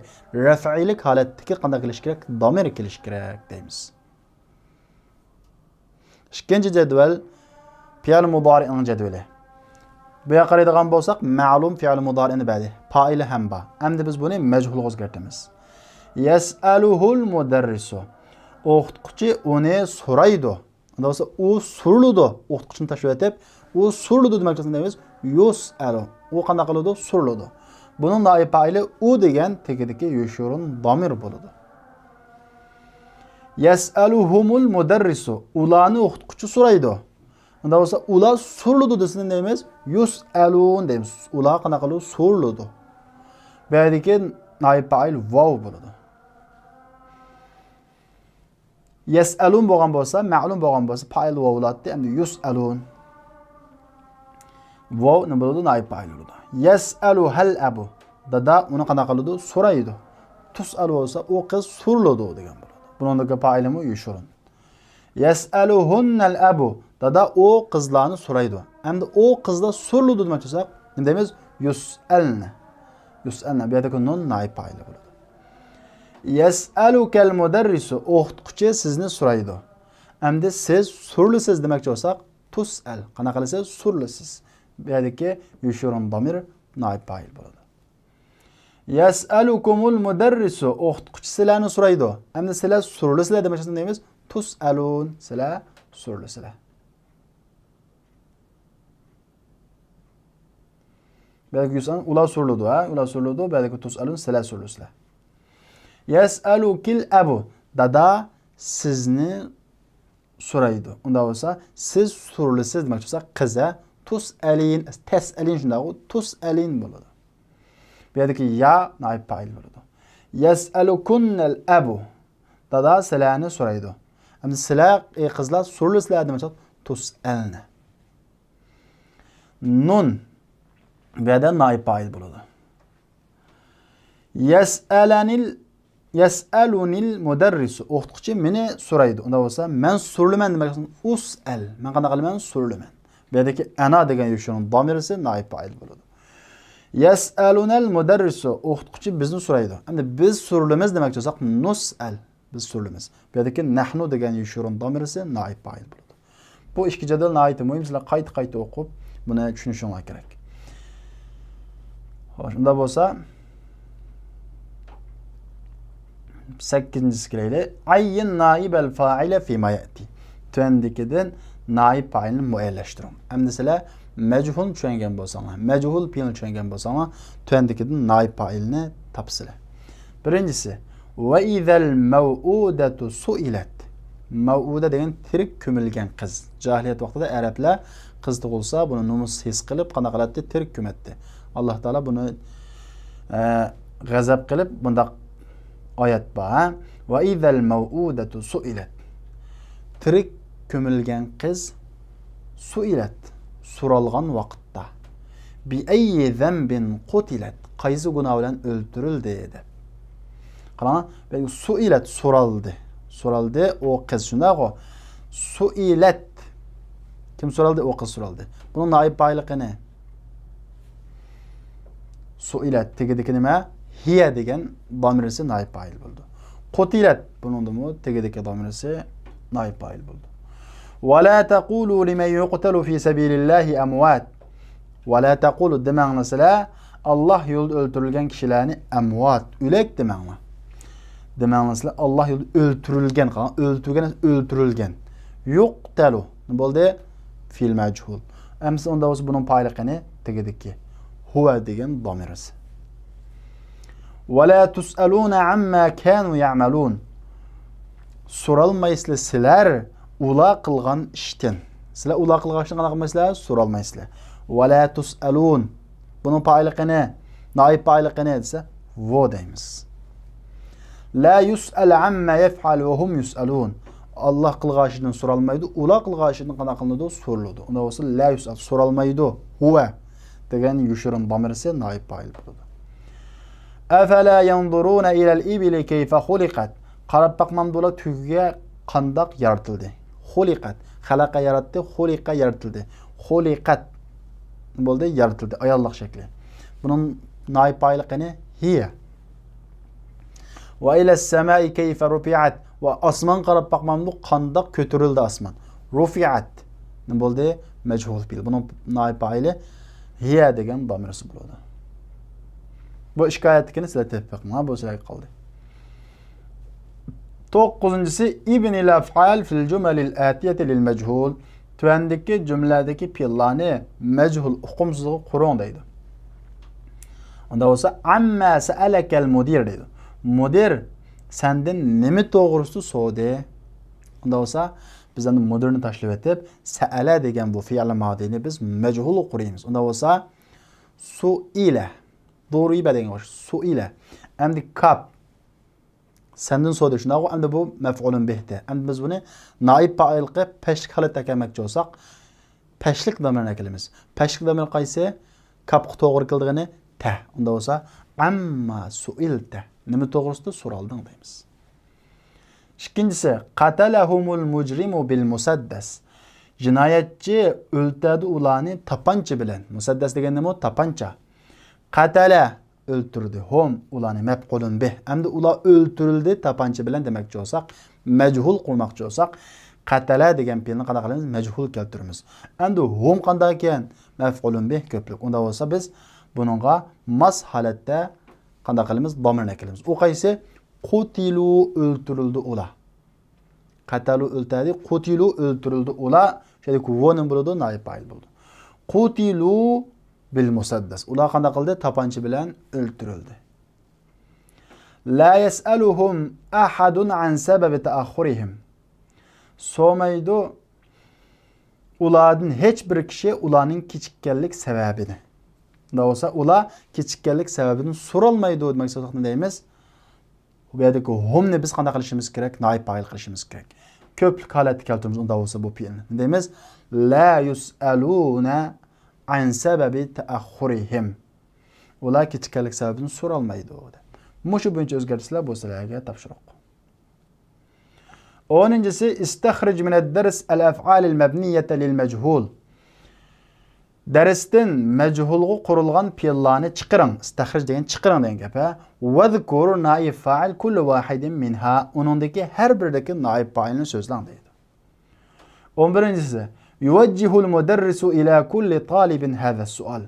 رەفئىيلىك ھالەتتىكى قانداق كېلىشى كېرەك؟ دامىر كېلىشى كېرەك دەيمىز. ئىككىنچى جەدۋەل پېئىل مۇدارىئنىڭ جەدۋىلى. بۇ يەرگە قارايدىغان بولساق، مەلۇم پېئىل مۇدارىئنى بەردى. پائىلى ھەم بار. ئەمدى بىز بۇنى مەجھۇلغا ئۆزگەرتىمىز. يەسئەلۇھۇل مۇدەررىسۇ. ئوقۇتقۇچى ئۇنى سورايدۇ. ئۇنداق بولسا، ئۇ سورىلىدۇ. ئوقۇتقۇچىنى تاشلىۋېتىپ، ئۇ سورىلىدۇ دېمەكچى دەيمىز. يۇسئەلۇ. ئۇ قانداق قىلىدۇ؟ سورىلىدۇ. بۇنىڭ نائىب پائىلى ئۇ دېگەن تېگىدىكى يوشۇرۇن دامىر بولىدۇ. يەسئەلۇھۇمۇل مۇدەررىسۇ. ئۇلارنى ئوقۇتقۇچى سورايدۇ. ئۇنداق بولسا، ئۇلار سورىلىدۇ دېسە نېمە دەيمىز؟ يۇسئەلۇن دەيمىز. ئۇلار قانداق قىلىدۇ؟ سورىلىدۇ. بۇ يەردىكى نائىب پائىل ۋاۋ بولىدۇ. يەسئەلۇن بولغان بولسا، مەلۇم بولغان بولسا، پائىل ۋاۋ بولاتتى، ئەمدى يۇسئەلۇن. ۋاۋ نېمە بولىدۇ؟ نائىب پائىل بولىدۇ. يەسئەلۇھەل ئەبۇ. دادا ئۇنى قانداق قىلىدۇ؟ سورايدۇ. تۇسئەلۇ بولسا، ئۇ قىز سورىلىدۇ دېگەن بولىدۇ. بۇنىڭدىكى پائىلىمۇ يوشۇرۇن. يەسئەلۇھۇننەل ئەبۇ. دادا ئۇ قىزلارنى سورايدۇ. ئەمدى ئۇ قىزلار سورىلىدۇ دېمەكچى بولساق، نېمە دەيمىز؟ يۇسئەلنە. يۇسئەلنە. بۇ يەردىكى نۇن نائىب پائىلى بولىدۇ. يەسئەلۇكەل مۇدەررىسۇ. ئوقۇتقۇچى سىزنى سورايدۇ. ئەمدى سىز سورىلىسىز دېمەكچى بولساق، تۇسئەل. قانداق قىلىسىز؟ سورىلىسىز. بۇ يەردىكى يوشۇرۇن دامىر نائىب پائىل بولىدۇ. يەسئەلۇكۇمۇل مۇدەررىسۇ. ئوقۇتقۇچى سىلەرنى سورايدۇ. ئەمدى سىلەر سورىلىسىلەر دېمەكچى دەيمىز. تۇسئەلۇن. سىلەر سورىلىسىلەر. بەلكى يۇسئەلۇن، ئۇلار سورىلىدۇ، ھە؟ ئۇلار سورىلىدۇ. بەلكى تۇسئەلۇن، سىلەر سورىلىسىلەر. يەسئەلۇكىل ئەبۇ. دادا سىزنى سورايدۇ. ئۇنداق بولسا، سىز سورىلىسىز دېمەكچى بولسا، قىز، ھە؟ تۇسئەلىن، تەسئەلىن شۇنداقغۇ، تۇسئەلىن بولىدۇ. بۇ يەردىكى يا نائىب پائىل بولىدۇ. يەسئەلۇكۇننەل ئەبۇ. دادا سىلەرنى سورايدۇ. ئەمدى سىلەر، ئەي قىزلار، سورىلىسىلەر دېمەكچى، تۇسئەلنە. نۇن. بۇ يەردە نائىب پائىل بولىدۇ. يەسئەلەنىل، يەسئەلۇنىل مۇدەررىسۇ. ئوقۇتقۇچى مېنى سورايدۇ. ئۇنداق بولسا، مەن سورىلىمەن دېمەك ئۈچۈن ئۇسئەل. مەن قانداق قىلىمەن؟ سورىلىمەن. بۇ يەردىكى ئەنا دېگەن يوشۇرۇن دامىرىسى نائىب پائىل بولىدۇ. يەسئەلۇنەل مۇدەررىسۇ. ئوقۇتقۇچى بىزنى سورايدۇ. ئەمدى بىز سورىلىمىز دېمەكچى بولساق، نۇسئەل. بىز سورىلىمىز. بۇ يەردىكى نەھنۇ دېگەن يوشۇرۇن دامىرىسى نائىب پائىل بولىدۇ. بۇ ئىككى جەدۋەل ناھايىتى مۇھىم، سىلەر قايتا-قايتا ئوقۇپ، بۇنى چۈشىنىشىڭلار كېرەك. خوش، ئۇنداق بولسا، سەككىزىنچىسىگە كېلەيلى. ئەييىن نائىبەل فائىلە فىما يەتى. تۆۋەندىكىدىن نائىب پائىلنى مۇئەييەنلەشتۈرۈڭ. ئەمدى سىلەر مەجھۇل چۈشەنگەن بولساڭلار، مەجھۇل پېئىلنى چۈشەنگەن بولساڭلار، تۆۋەندىكىدىن نائىب پائىلنى تاپىسىلەر. بىرىنچىسى، ۋە ئىزەل مەۋئۇدەتۇ سۇئىلەت. مەۋئۇدە دېگەن تىرىك كۆمۈلگەن قىز. جاھىلىيەت ۋاقتىدا ئەرەبلەر قىز تۇغۇلسا، بۇنى نومۇس ھېس قىلىپ، قانداق قىلاتتى؟ تىرىك كۆمەتتى. ئاللا تائالا بۇنى، ئە، غەزەپ قىلىپ، بۇنداق ئايەت بار، ھە؟ ۋە ئىزەل مەۋئۇدەتۇ سۇئىلەت. تىرىك كۆمۈلگەن قىز سۇئىلەت، سورالغان ۋاقىتتا. بىئەييى زەنبىن قۇتىلەت، قايسى گۇناھ بىلەن ئۆلتۈرۈلدى دەپ. قاراڭ، سۇئىلەت، سورالدى. سورالدى ئۇ قىز، شۇنداقغۇ؟ سۇئىلەت. كىم سورالدى؟ ئۇ قىز سورالدى. بۇنىڭ نائىب پائىلى قېنى؟ سۇئىلەت، تېگىدىكى نېمە؟ ھىيە دېگەن دامىرىسى نائىب پائىل بولىدۇ. قۇتىلەت، بۇنىڭدىمۇ تېگىدىكى دامىرىسى نائىب پائىل بولىدۇ. ۋە لا تەقۇلۇ لىمەن يۇقتەلۇ فى سەبىلىللاھى ئەمۋات. ۋە لا تەقۇلۇ دېمەڭلار سىلەر، ئاللاھ يولىدا ئۆلتۈرۈلگەن كىشىلەرنى ئەمۋات، ئۆلۈك دېمەڭلار. دېمەڭلار سىلەر، ئاللاھ يولىدا ئۆلتۈرۈلگەن، قالغان ئۆلتۈرگەن، ئۆلتۈرۈلگەن. يۇقتەلۇ. نېمە بولدى؟ فېئىل مەجھۇل. ئەمسە ئۇنداق بولسا بۇنىڭ پائىلى قېنى؟ تېگىدىكى ھۇۋە دېگەن دامىرسى. ۋەلا تۇسئەلۇنە ئەمما كانۇ يەئمەلۇن. سورالمايسىلەر سىلەر ئۇلار قىلغان ئىشتىن. سىلەر ئۇلار قىلغان ئىشتىن قانداق قىلمايسىلەر؟ سورالمايسىلەر. ۋەلا تۇسئەلۇن. بۇنىڭ پائىلى قېنى؟ نائىب پائىلى قېنى دېسە، ۋۇ دەيمىز. لا يۇسئەل ئەمما يەفئەل ۋە ھۇم يۇسئەلۇن. ئاللاھ قىلغان ئىشىدىن سورالمايدۇ، ئۇلار قىلغان ئىشىدىن قانداق قىلىنىدۇ؟ سورىلىدۇ. ئۇنداق بولسا، لا يۇسئەل، سورالمايدۇ. ھۇۋە دېگەن يوشۇرۇن دامىرسى نائىب پائىل بولىدۇ. ئەفەلا يەنزۇرۇنە ئىلەل ئىبىلى كەيفە خۇلىقەت. قاراپ باقمامدۇ ئۇلار تۆگىگە قانداق يارىتىلدى؟ خۇلىقەت. خەلەقە ياراتتى، خۇلىقە يارىتىلدى. خۇلىقەت. بولدى، يارىتىلدى. ئاياللىق شەكلى. بۇنىڭ نائىب پائىلى قېنى؟ ھىيە. ۋە ئىلەس سەمائى كەيفە رۇفىئەت. ۋە ئاسمانغا قاراپ باقمامدۇ قانداق كۆتۈرۈلدى ئاسمان؟ رۇفىئەت. نېمە بولدى؟ مەجھۇل پېئىل. بۇنىڭ نائىب پائىلى ھىيە دېگەن دامىرسى بولىدۇ. بۇ ئىككى ئايەتتىكىنى سىلەر تېپىپ بېقىڭلار، بۇ سىلەرگە قالدى. توققۇزىنچىسى، ابنِ الأفعال في الجمل الآتية للمجهول. تۆۋەندىكى جۈملىلەردىكى پېئىللارنى مەجھۇل، ئۇقۇمسىزغا قۇرۇڭ دەيدۇ. ئۇنداق بولسا، عما سألك المدير دەيدۇ. مۇدىر سەندىن نېمە توغرىسىدا سورىدى؟ ئۇنداق بولسا، بىز ئەمدى مۇدىرنى تاشلىۋېتىپ، سەئەلە دېگەن بۇ فېئىل مادىنى بىز مەجھۇلغا قۇرىمىز. ئۇنداق بولسا، سۇئىلە. دۇرىبە دېگەن ئوخشاش. سۇئىلە. ئەمدى كاپ. سەندىن سورىدى، شۇنداققۇ؟ ئەمدى بۇ مەفئۇلۇن بىھ تە. ئەمدى بىز بۇنى نائىب پائىلغا پەشلىك ھالەتتە ئەكەلمەكچى بولساق، پەشلىك دامىرىنى ئەكېلىمىز. پەشلىك دامىر قايسى؟ كاپقا توغرا كېلىدىغىنى تە. ئۇنداق بولسا، ئەمما سۇئىلتە. نېمە توغرىسىدا سورالدىڭ دەيمىز. ئىككىنچىسى، قەتەلەھۇمۇل مۇجرىمۇ بىل مۇسەددەس. جىنايەتچى ئۆلتۈردى ئۇلارنى تاپانچا بىلەن. مۇسەددەس دېگەن نېمە؟ تاپانچا. قەتەلە، ئۆلتۈردى. ھۇم، ئۇلارنى، مەپئۇلۇن بىھ. ئەمدى ئۇلار ئۆلتۈرۈلدى تاپانچا بىلەن دېمەكچى بولساق، مەجھۇل قۇرماقچى بولساق، قەتەلە دېگەن پېئىلنى قانداق قىلىمىز؟ مەجھۇل كەلتۈرىمىز. ئەمدى ھۇم قانداق ئىكەن؟ مەفئۇلۇن بىھ، كۆپلۈك. ئۇنداق بولسا بىز بۇنىڭغا ماس ھالەتتە قانداق قىلىمىز؟ دامىرنى ئەكېلىمىز. ئۇ قايسى؟ قۇتىلۇ، ئۆلتۈرۈلدى ئۇلار. قەتەلۇ ئۆلتۈردى، قۇتىلۇ ئۆلتۈرۈلدى ئۇلار. شۇ يەردىكى ۋۇ نېمە بولىدۇ؟ نائىب پائىل بولىدۇ. قۇتىلۇ بىل مۇسەددەس. ئۇلار قانداق قىلدى؟ تاپانچا بىلەن ئۆلتۈرۈلدى. لا يسألهم أحد عن سبب تأخرهم. سورىمايدۇ ئۇلاردىن ھېچ بىر كىشى ئۇلارنىڭ كېچىككەنلىك سەۋەبىنى. ئۇنداق بولسا، ئۇلار كېچىككەنلىك سەۋەبىنى سورالمايدۇ دېمەك، سوزۇقنى دەيمىز. بۇ يەردىكى ھۇمنى بىز قانداق قىلىشىمىز كېرەك؟ نائىب پائىل قىلىشىمىز كېرەك. كۆپلۈك ھالەتتە كەلتۈرىمىز، ئۇنداق بولسا بۇ پېئىلنى. نېمە دەيمىز؟ لا يسألون عن سبب تأخرهم. ئۇلار كېچىككەنلىك سەۋەبىنى سورالمايدۇ دەپ. مۇشۇ بويىچە ئۆزگەرتسىلەر، بۇ سىلەرگە تاپشۇرۇق. ئونىنچىسى، استخرج من الدرس الأفعال المبنية للمجهول. دەرستىن مەجھۇلغا قۇرۇلغان پېئىللارنى چىقىرىڭ. استخرج دېگەن چىقىرىڭ دېگەن گەپ، ھە. واذكر نائب فاعل كل واحد منها. ئۇنىڭدىكى ھەر بىرىدىكى نائىب پائىلنى سۆزلەڭ دەيدۇ. ئون بىرىنچىسى، يوجه المدرس إلى كل طالب هذا السؤال.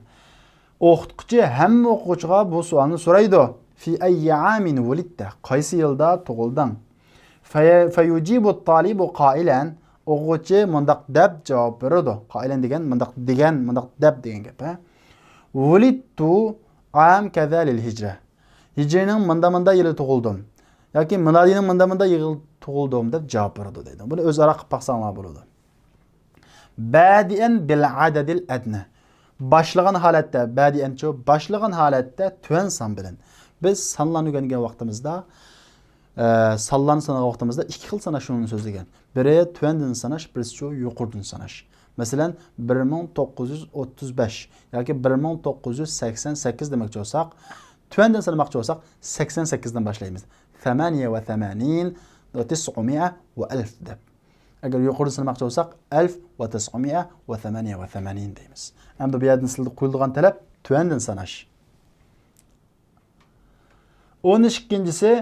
ئوقۇتقۇچى ھەممە ئوقۇغۇچىغا بۇ سوئالنى سورايدۇ. في أي عام ولدت؟ قايسى يىلدا تۇغۇلدۇڭ؟ في-، فيجيب الطالب قائلا. ئوقۇغۇچى مۇنداق دەپ جاۋاب بېرىدۇ. قائلا دېگەن مۇنداق دېگەن، مۇنداق دەپ دېگەن گەپ، ھە. ولدت عام كذا للهجرة. ھىجرىينىڭ مۇندا مۇندا يىلى تۇغۇلدۇم ياكى مىلادىينىڭ مۇندا مۇندا يىلى تۇغۇلدۇم دەپ جاۋاب بېرىدۇ دەيدۇ. بۇنى ئۆزئارا قىلىپ باقساڭلار بولىدۇ. بادئا بالعدد الأدنى. باشلىغان ھالەتتە، بادئا چۇ، باشلىغان ھالەتتە تۆۋەن سان بىلەن. بىز سانلارنى ئۆگەنگەن ۋاقتىمىزدا، ئە، سانلارنى سانىغان ۋاقتىمىزدا ئىككى خىل ساناش يولىنى سۆزلىگەن. بىرى تۆۋەندىن ساناش، بىرسىچۇ يۇقىرىدىن ساناش. مەسىلەن، بىر مىڭ توققۇز يۈز ئوتتۇز بەش ياكى بىر مىڭ توققۇز يۈز سەكسەن سەككىز دېمەكچى بولساق، تۆۋەندىن سانىماقچى بولساق، سەكسەن سەككىزدىن باشلايمىز. ثمانية وثمانين وتسعمائة وألف دەپ. ئەگەر يۇقىرىدىن سانىماقچى بولساق، ألف وتسعمائة وثمانية وثمانين دەيمىز. ئەمدى بۇ يەردىن سىلەرگە قويۇلغان تەلەپ تۆۋەندىن ساناش. ئون ئىككىنچىسى،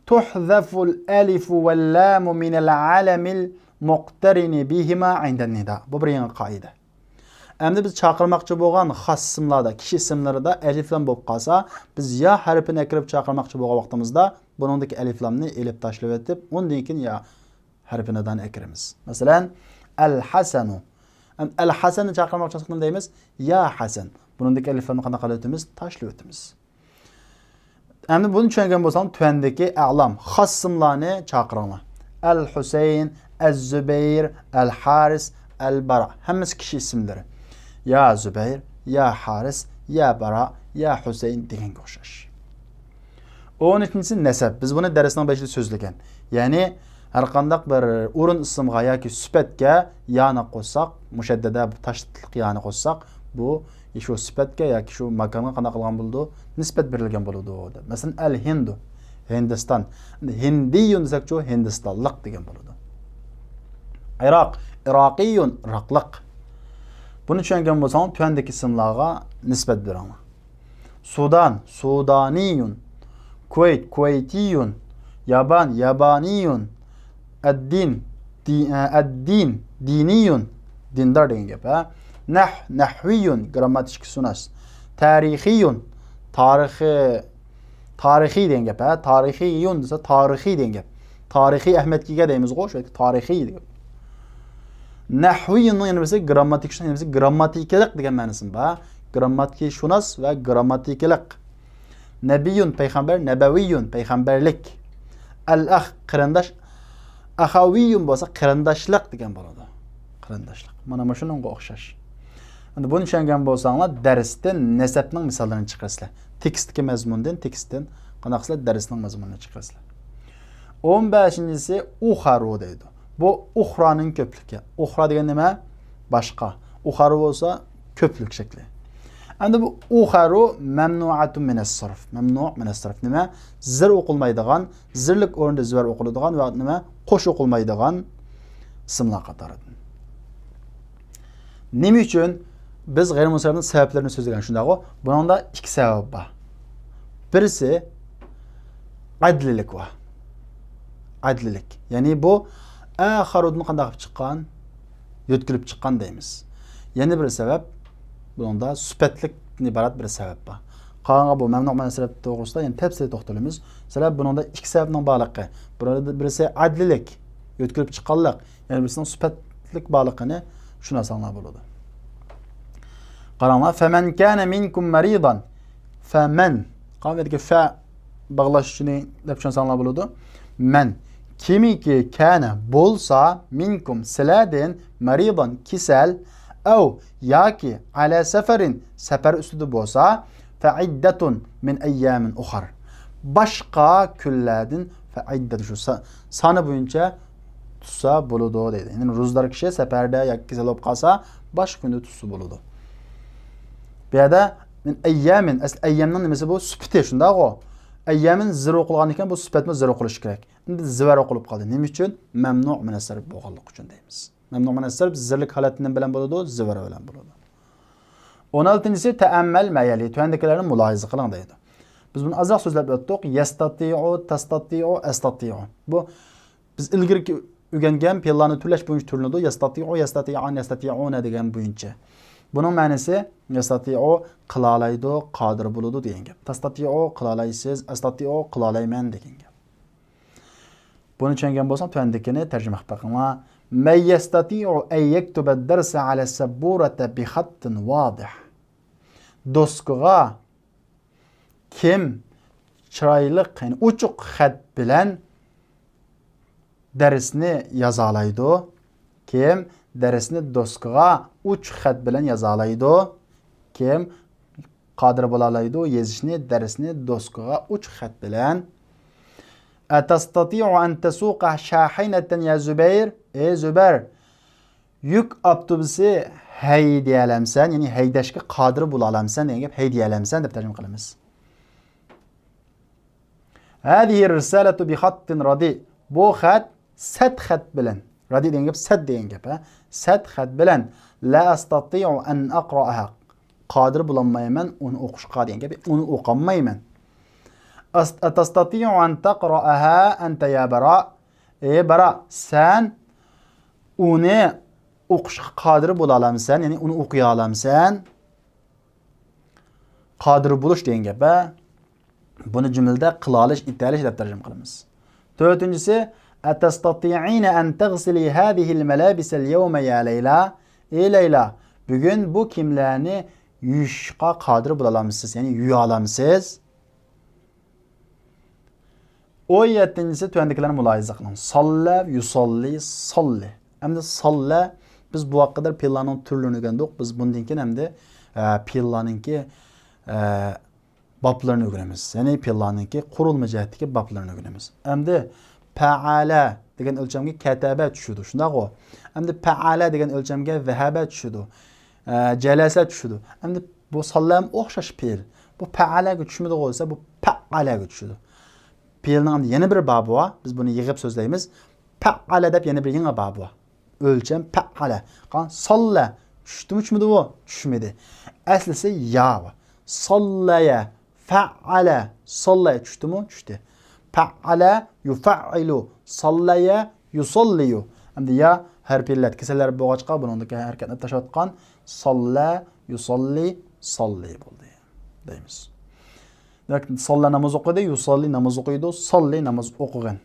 تحذف الألف واللام من العلم المقترن بهما عند النداء. بۇ بىر يېڭى قائىدە. ئەمدى بىز چاقىرماقچى بولغان خاس ئىسىملاردا، كىشى ئىسىملىرىدا ئەلىفلام بولۇپ قالسا، بىز يا ھەرپىنى ئەكىرىپ چاقىرماقچى بولغان ۋاقتىمىزدا، بۇنىڭدىكى ئەلىفلامنى ئېلىپ تاشلىۋېتىپ، ئۇندىن كېيىن يا ھەرپىنى دان ئەكىرىمىز. مەسىلەن، ئەل ھەسەنۇ. ئەم، ئەل ھەسەننى چاقىرماقچى بولساق نېمە دەيمىز؟ يا ھەسەن. بۇنىڭدىكى ئەلىفلامنى قانداق قىلىۋېتىمىز؟ تاشلىۋېتىمىز. ئەمدى بۇنى چۈشەنگەن بولساڭ، تۆۋەندىكى ئەلام، خاس ئىسىملارنى چاقىرىڭلار. ئەل ھۈسەيىن، ئەز زۇبەير، ئەل ھارىس، ئەل بارا. ھەممىسى كىشى ئىسىملىرى. يا زۇبەير، يا ھارىس، يا بارا، يا ھۈسەيىن دېگەنگە ئوخشاش. ئون ئۈچىنچىسى نەسەب. بىز بۇنى دەرسنىڭ بېشىدا سۆزلىگەن. يەنى، ھەر قانداق بىر ئورۇن ئىسىمغا ياكى سۈپەتكە يانى قوشساق، مۇشەددەدە بۇ تاشلىقلىق يانى قوشساق، بۇ شۇ سۈپەتكە ياكى شۇ ماكانغا قانداق قىلغان بولىدۇ؟ نىسبەت بېرىلگەن بولىدۇ دەپ. مەسىلەن، ئەل ھىندۇ، ھىندىستان. ھىندىيۇن دېسەكچۇ، ھىندىستانلىق دېگەن بولىدۇ. ئىراق، ئىراقىيۇن، ئىراقلىق. بۇنى چۈشەنگەن بولساڭ، تۆۋەندىكى ئىسىملارغا نىسبەت بېرىڭلار. سۇدان، سۇدانىيۇن. كۇۋەيت، كۇۋەيتىيۇن. يابان، يابانىيۇن. ئەددىن، دى-، ئە، ئەددىن، دىنىيۇن. دىندار دېگەن گەپ، ھە. نەھ، نەھۋىيۇن، گرامماتىكىشۇناس. تارىخىيۇن، تارىخىي، تارىخىي دېگەن گەپ، ھە. تارىخىيۇن دېسە، تارىخىي دېگەن گەپ. تارىخىي ئەھمىيەتكە ئىگە دەيمىزغۇ، شۇ تارىخىي دېگەن. نەھۋىيۇننىڭ يەنە بىرسى گرامماتىكىشۇناس، يەنە بىرسى گرامماتىكىلىق دېگەن مەنىسىمۇ بار. گرامماتىكىشۇناس ۋە گرامماتىكىلىق. نەبىيۇن، پەيغەمبەر، نەبەۋىيۇن، پەيغەمبەرلىك. ئەل ئەخ، قېرىنداش، ئەخەۋىيۇن بولسا قېرىنداشلىق دېگەن بولىدۇ. قېرىنداشلىق. مانا مۇشۇنىڭغا ئوخشاش. ئەمدى بۇنى چۈشەنگەن بولساڭلار، دەرستىن نەسەبنىڭ مىساللىرىنى چىقىرىسىلەر. تېكىستتىكى مەزمۇندىن، تېكىستتىن قانداق قىلسىلەر، دەرسنىڭ مەزمۇنىنى چىقىرىسىلەر. ئون بەشىنچىسى ئۇخارۇ دەيدۇ. بۇ ئۇخرانىڭ كۆپلۈكى. ئۇخرا دېگەن نېمە؟ باشقا. ئۇخارۇ بولسا كۆپلۈك شەكلى. ئەمدى بۇ ئۇخارۇ مەمنۇئەتۇ مىنەس سەرف. مەمنۇ مىنەس سەرف نېمە؟ زىر ئوقۇلمايدىغان، زىرلىك ئورنىدا زىۋەر ئوقۇلىدىغان ۋە نېمە؟ قوش ئوقۇلمايدىغان ئىسىملار قاتارىدىن. نېمە ئۈچۈن بىز غەيرىي مۇنسەرىپنىڭ سەۋەبلىرىنى سۆزلىگەن، شۇنداقغۇ؟ بۇنىڭدا ئىككى سەۋەب بار. بىرسى ئەدلىلىك بار. ئەدلىلىك. يەنى بۇ ئەخەرۇدىن قانداق قىلىپ چىققان؟ يۆتكىلىپ چىققان دەيمىز. يەنە بىر سەۋەب، بۇنىڭدا سۈپەتلىكتىن ئىبارەت بىر سەۋەب بار. قالغانغا بۇ مەمنۇ مىنەس سەرف توغرىسىدا يەنە تەپسىلىي توختىلىمىز. مەسىلەن، بۇنىڭدا ئىككى سەۋەبنىڭ بارلىقى. بىر-، بىرسى ئەدلىلىك، يۆتكىلىپ چىققانلىق، يەنە بىرسىنىڭ سۈپەتلىك بارلىقىنى چۈشىنەلسەڭلار بولىدۇ. قاراڭلار، فەمەن كانە مىنكۇم مەرىدان. فەمەن. قاۋىدىكى فە باغلاش ئۈچۈن دەپ چۈشەنسەڭلار بولىدۇ. مەن. كىمكى كانە بولسا، مىنكۇم سىلەردىن، مەرىدان كېسەل، ئەۋ ياكى ئەلە سەفەرىن سەپەر ئۈستىدە بولسا، فەئىددەتۇن مىن ئەييامىن ئۇخەر. باشقا كۈنلەردىن فەئىددەت شۇ سا-، سانى بويىچە تۇتسا بولىدۇ دەيدۇ. يەنى روزدار كىشى سەپەردە ياكى كېسەل بولۇپ قالسا، باشقا كۈندە تۇتسا بولىدۇ. بۇ يەردە مىن ئەييامىن، ئەسلى ئەييامنىڭ نېمىسى بۇ؟ سۈپىتى، شۇنداقغۇ؟ ئەييامىن زىر ئوقۇلغان ئىكەن، بۇ سۈپەتمۇ زىر ئوقۇلۇشى كېرەك. ئەمدى زىۋەر ئوقۇلۇپ قالدى. نېمە ئۈچۈن؟ مەمنۇ مىنەس سەرف بولغانلىقى ئۈچۈن دەيمىز. مەمنۇ مىنەس سەرف زىرلىك ھالەتتە نېمە بىلەن بولىدۇ؟ زىۋەر بىلەن بولىدۇ. ئون ئالتىنچىسى، تەئەممەل مەيەلى، تۆۋەندىكىلەرنى مۇلاھىزە قىلىڭ دەيدۇ. بىز بۇنى ئازراق سۆزلەپ ئۆتتۇق. يەستەتىئۇ، تەستەتىئۇ، ئەستەتىئۇ. بۇ بىز ئىلگىرىكى ئۆگەنگەن پېئىللارنى تۈرلەش بويىچە تۈرلىنىدۇ. يەستەتىئۇ، يەستەتىئان، يەستەتىئۇنە دېگەن بويىچە. بۇنىڭ مەنىسى يەستەتىئۇ، قىلالايدۇ، قادىر بولىدۇ دېگەن گەپ. تەستەتىئۇ، قىلالايسىز، ئەستەتىئۇ، قىلالايمەن دېگەن گەپ. بۇنى چۈشەنگەن بولساڭ، تۆۋەندىكىنى تەرجىمە قىلىپ بېقىڭلار. مەن يەستەتىئۇ ئەن يەكتۇبەد دەرسە ئەلە سەببۇرەتە بىخەتتىن ۋادىھ. دوسكىغا كىم چىرايلىق، يەنى ئوچۇق خەت بىلەن دەرسنى يازالايدۇ؟ كىم دەرسنى دوسكىغا ئوچۇق خەت بىلەن يازالايدۇ؟ كىم قادىر بولالايدۇ يېزىشنى، دەرسنى دوسكىغا ئوچۇق خەت بىلەن؟ ئەتەستەتىئۇ ئەن تەسۇقە شاھىنەتەن يا زۇبەير؟ ئەي زۇبەر، يۈك ئاپتوبۇسى ھەيدىيەلەمسەن، يەنى ھەيدەشكە قادىر بولالامسەن دېگەن گەپ، ھەيدىيەلەمسەن دەپ تەرجىمە قىلىمىز. ھەزىھىر رىسالەتۇ بىخەتتىن رەدىئ. بۇ خەت سەت خەت بىلەن. رەدىئ دېگەن گەپ سەت دېگەن گەپ، ھە؟ سەت خەت بىلەن. لا ئەستەتىئۇ ئەن ئەقرائەھا. قادىر بولالمايمەن ئۇنى ئوقۇشقا دېگەن گەپ. ئۇنى ئوقالمايمەن. ئەس-، ئەتەستەتىئۇ ئەن تەقرائەھا ئەنتە يا بەرا؟ ئەي بەرا، سەن ئۇنى ئوقۇشقا قادىر بولالامسەن، يەنى ئۇنى ئوقۇيالامسەن؟ قادىر بولۇش دېگەن گەپ، ھە؟ بۇنى جۈملىدە قىلالىش، ئېتەلىش دەپ تەرجىمە قىلىمىز. تۆتىنچىسى، أتستطيعين أن تغسلي هذه الملابس اليوم يا ليلى؟ ئەي لەيلا، بۈگۈن بۇ كىيىملەرنى يۇيۇشقا قادىر بولالامسىز؟ يەنى يۇيالامسىز؟ ئون يەتتىنچىسى، تۆۋەندىكىلەرنى مۇلاھىزە قىلىڭ. ساللە، يۇساللى، ساللى. ئەمدى ساللە، بىز بۇ ھەققىدە پېئىللارنىڭ تۈرلىرىنى ئۆگەندۇق. بىز بۇندىن كېيىن ئەمدى، ئە، پېئىللارنىڭكى، ئە، بابلىرىنى ئۆگىنىمىز. يەنى پېئىللارنىڭكى قۇرۇلما جەھەتتىكى بابلىرىنى ئۆگىنىمىز. ئەمدى پەئەلە دېگەن ئۆلچەمگە كەتەبە چۈشىدۇ، شۇنداقغۇ؟ ئەمدى پەئەلە دېگەن ئۆلچەمگە زەھەبە چۈشىدۇ، ئە، جەلەسە چۈشىدۇ. ئەمدى بۇ ساللەم ئوخشاش پېئىل. بۇ پەئەلەگە چۈشمىدىغۇ دېسە، بۇ پەئەلەگە چۈشىدۇ. پېئىلنىڭ ئەمدى يەنە بىر بابى بار. بىز بۇنى يىغىپ سۆزلەيمىز. پەئەلە دەپ يەنە بىر يېڭى بابى بار. ئۆلچەم پەئەلە. قان ساللە. چۈشتىمۇ، چۈشمىدىمۇ؟ چۈشمىدى. ئەسلىسى يا بار. ساللەيە. فەئەلە. ساللەيە. چۈشتىمۇ؟ چۈشتى. پەئەلە يۇفەئىلۇ. ساللەيە يۇساللىيۇ. ئەمدى يا ھەرپىي ئىللەت كېسەل ھەرپ بولغاچقا، بۇنىڭدىكى ھەرىكەتنى تاشلاۋاتقان ساللە يۇساللى ساللى بولدى دەيمىز. دېمەك، ساللە ناماز ئوقۇدى، يۇساللى ناماز ئوقۇيدۇ، ساللى ناماز ئوقۇغىن.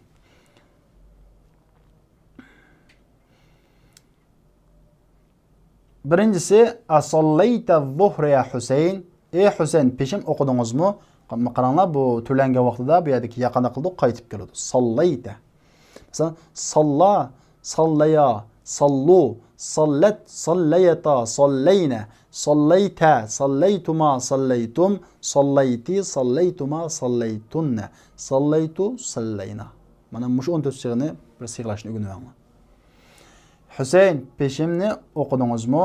بىرىنچىسى، «ئەساللەيتە زۇھرە يا ھۈسەيىن؟» ئەي ھۈسەيىن، پېشىن ئوقۇدىڭىزمۇ؟ قاراڭلار، بۇ تۈرلەنگەن ۋاقتىدا بۇ يەردىكى يا قانداق قىلىدۇ؟ قايتىپ كېلىدۇ. ساللەيتە. مەسىلەن، ساللا، ساللەيا، ساللۇ، ساللەت، ساللەيەتا، ساللەينە، ساللەيتە، ساللەيتۇما، ساللەيتۇم، ساللەيتى، ساللەيتۇما، ساللەيتۇننە، ساللەيتۇ، ساللەينا. مانا مۇشۇ ئون تۆت سىيغىنى بىر سىيغىلاشنى ئۆگىنىۋېلىڭلار. ھۈسەيىن، پېشىمنى ئوقۇدىڭىزمۇ؟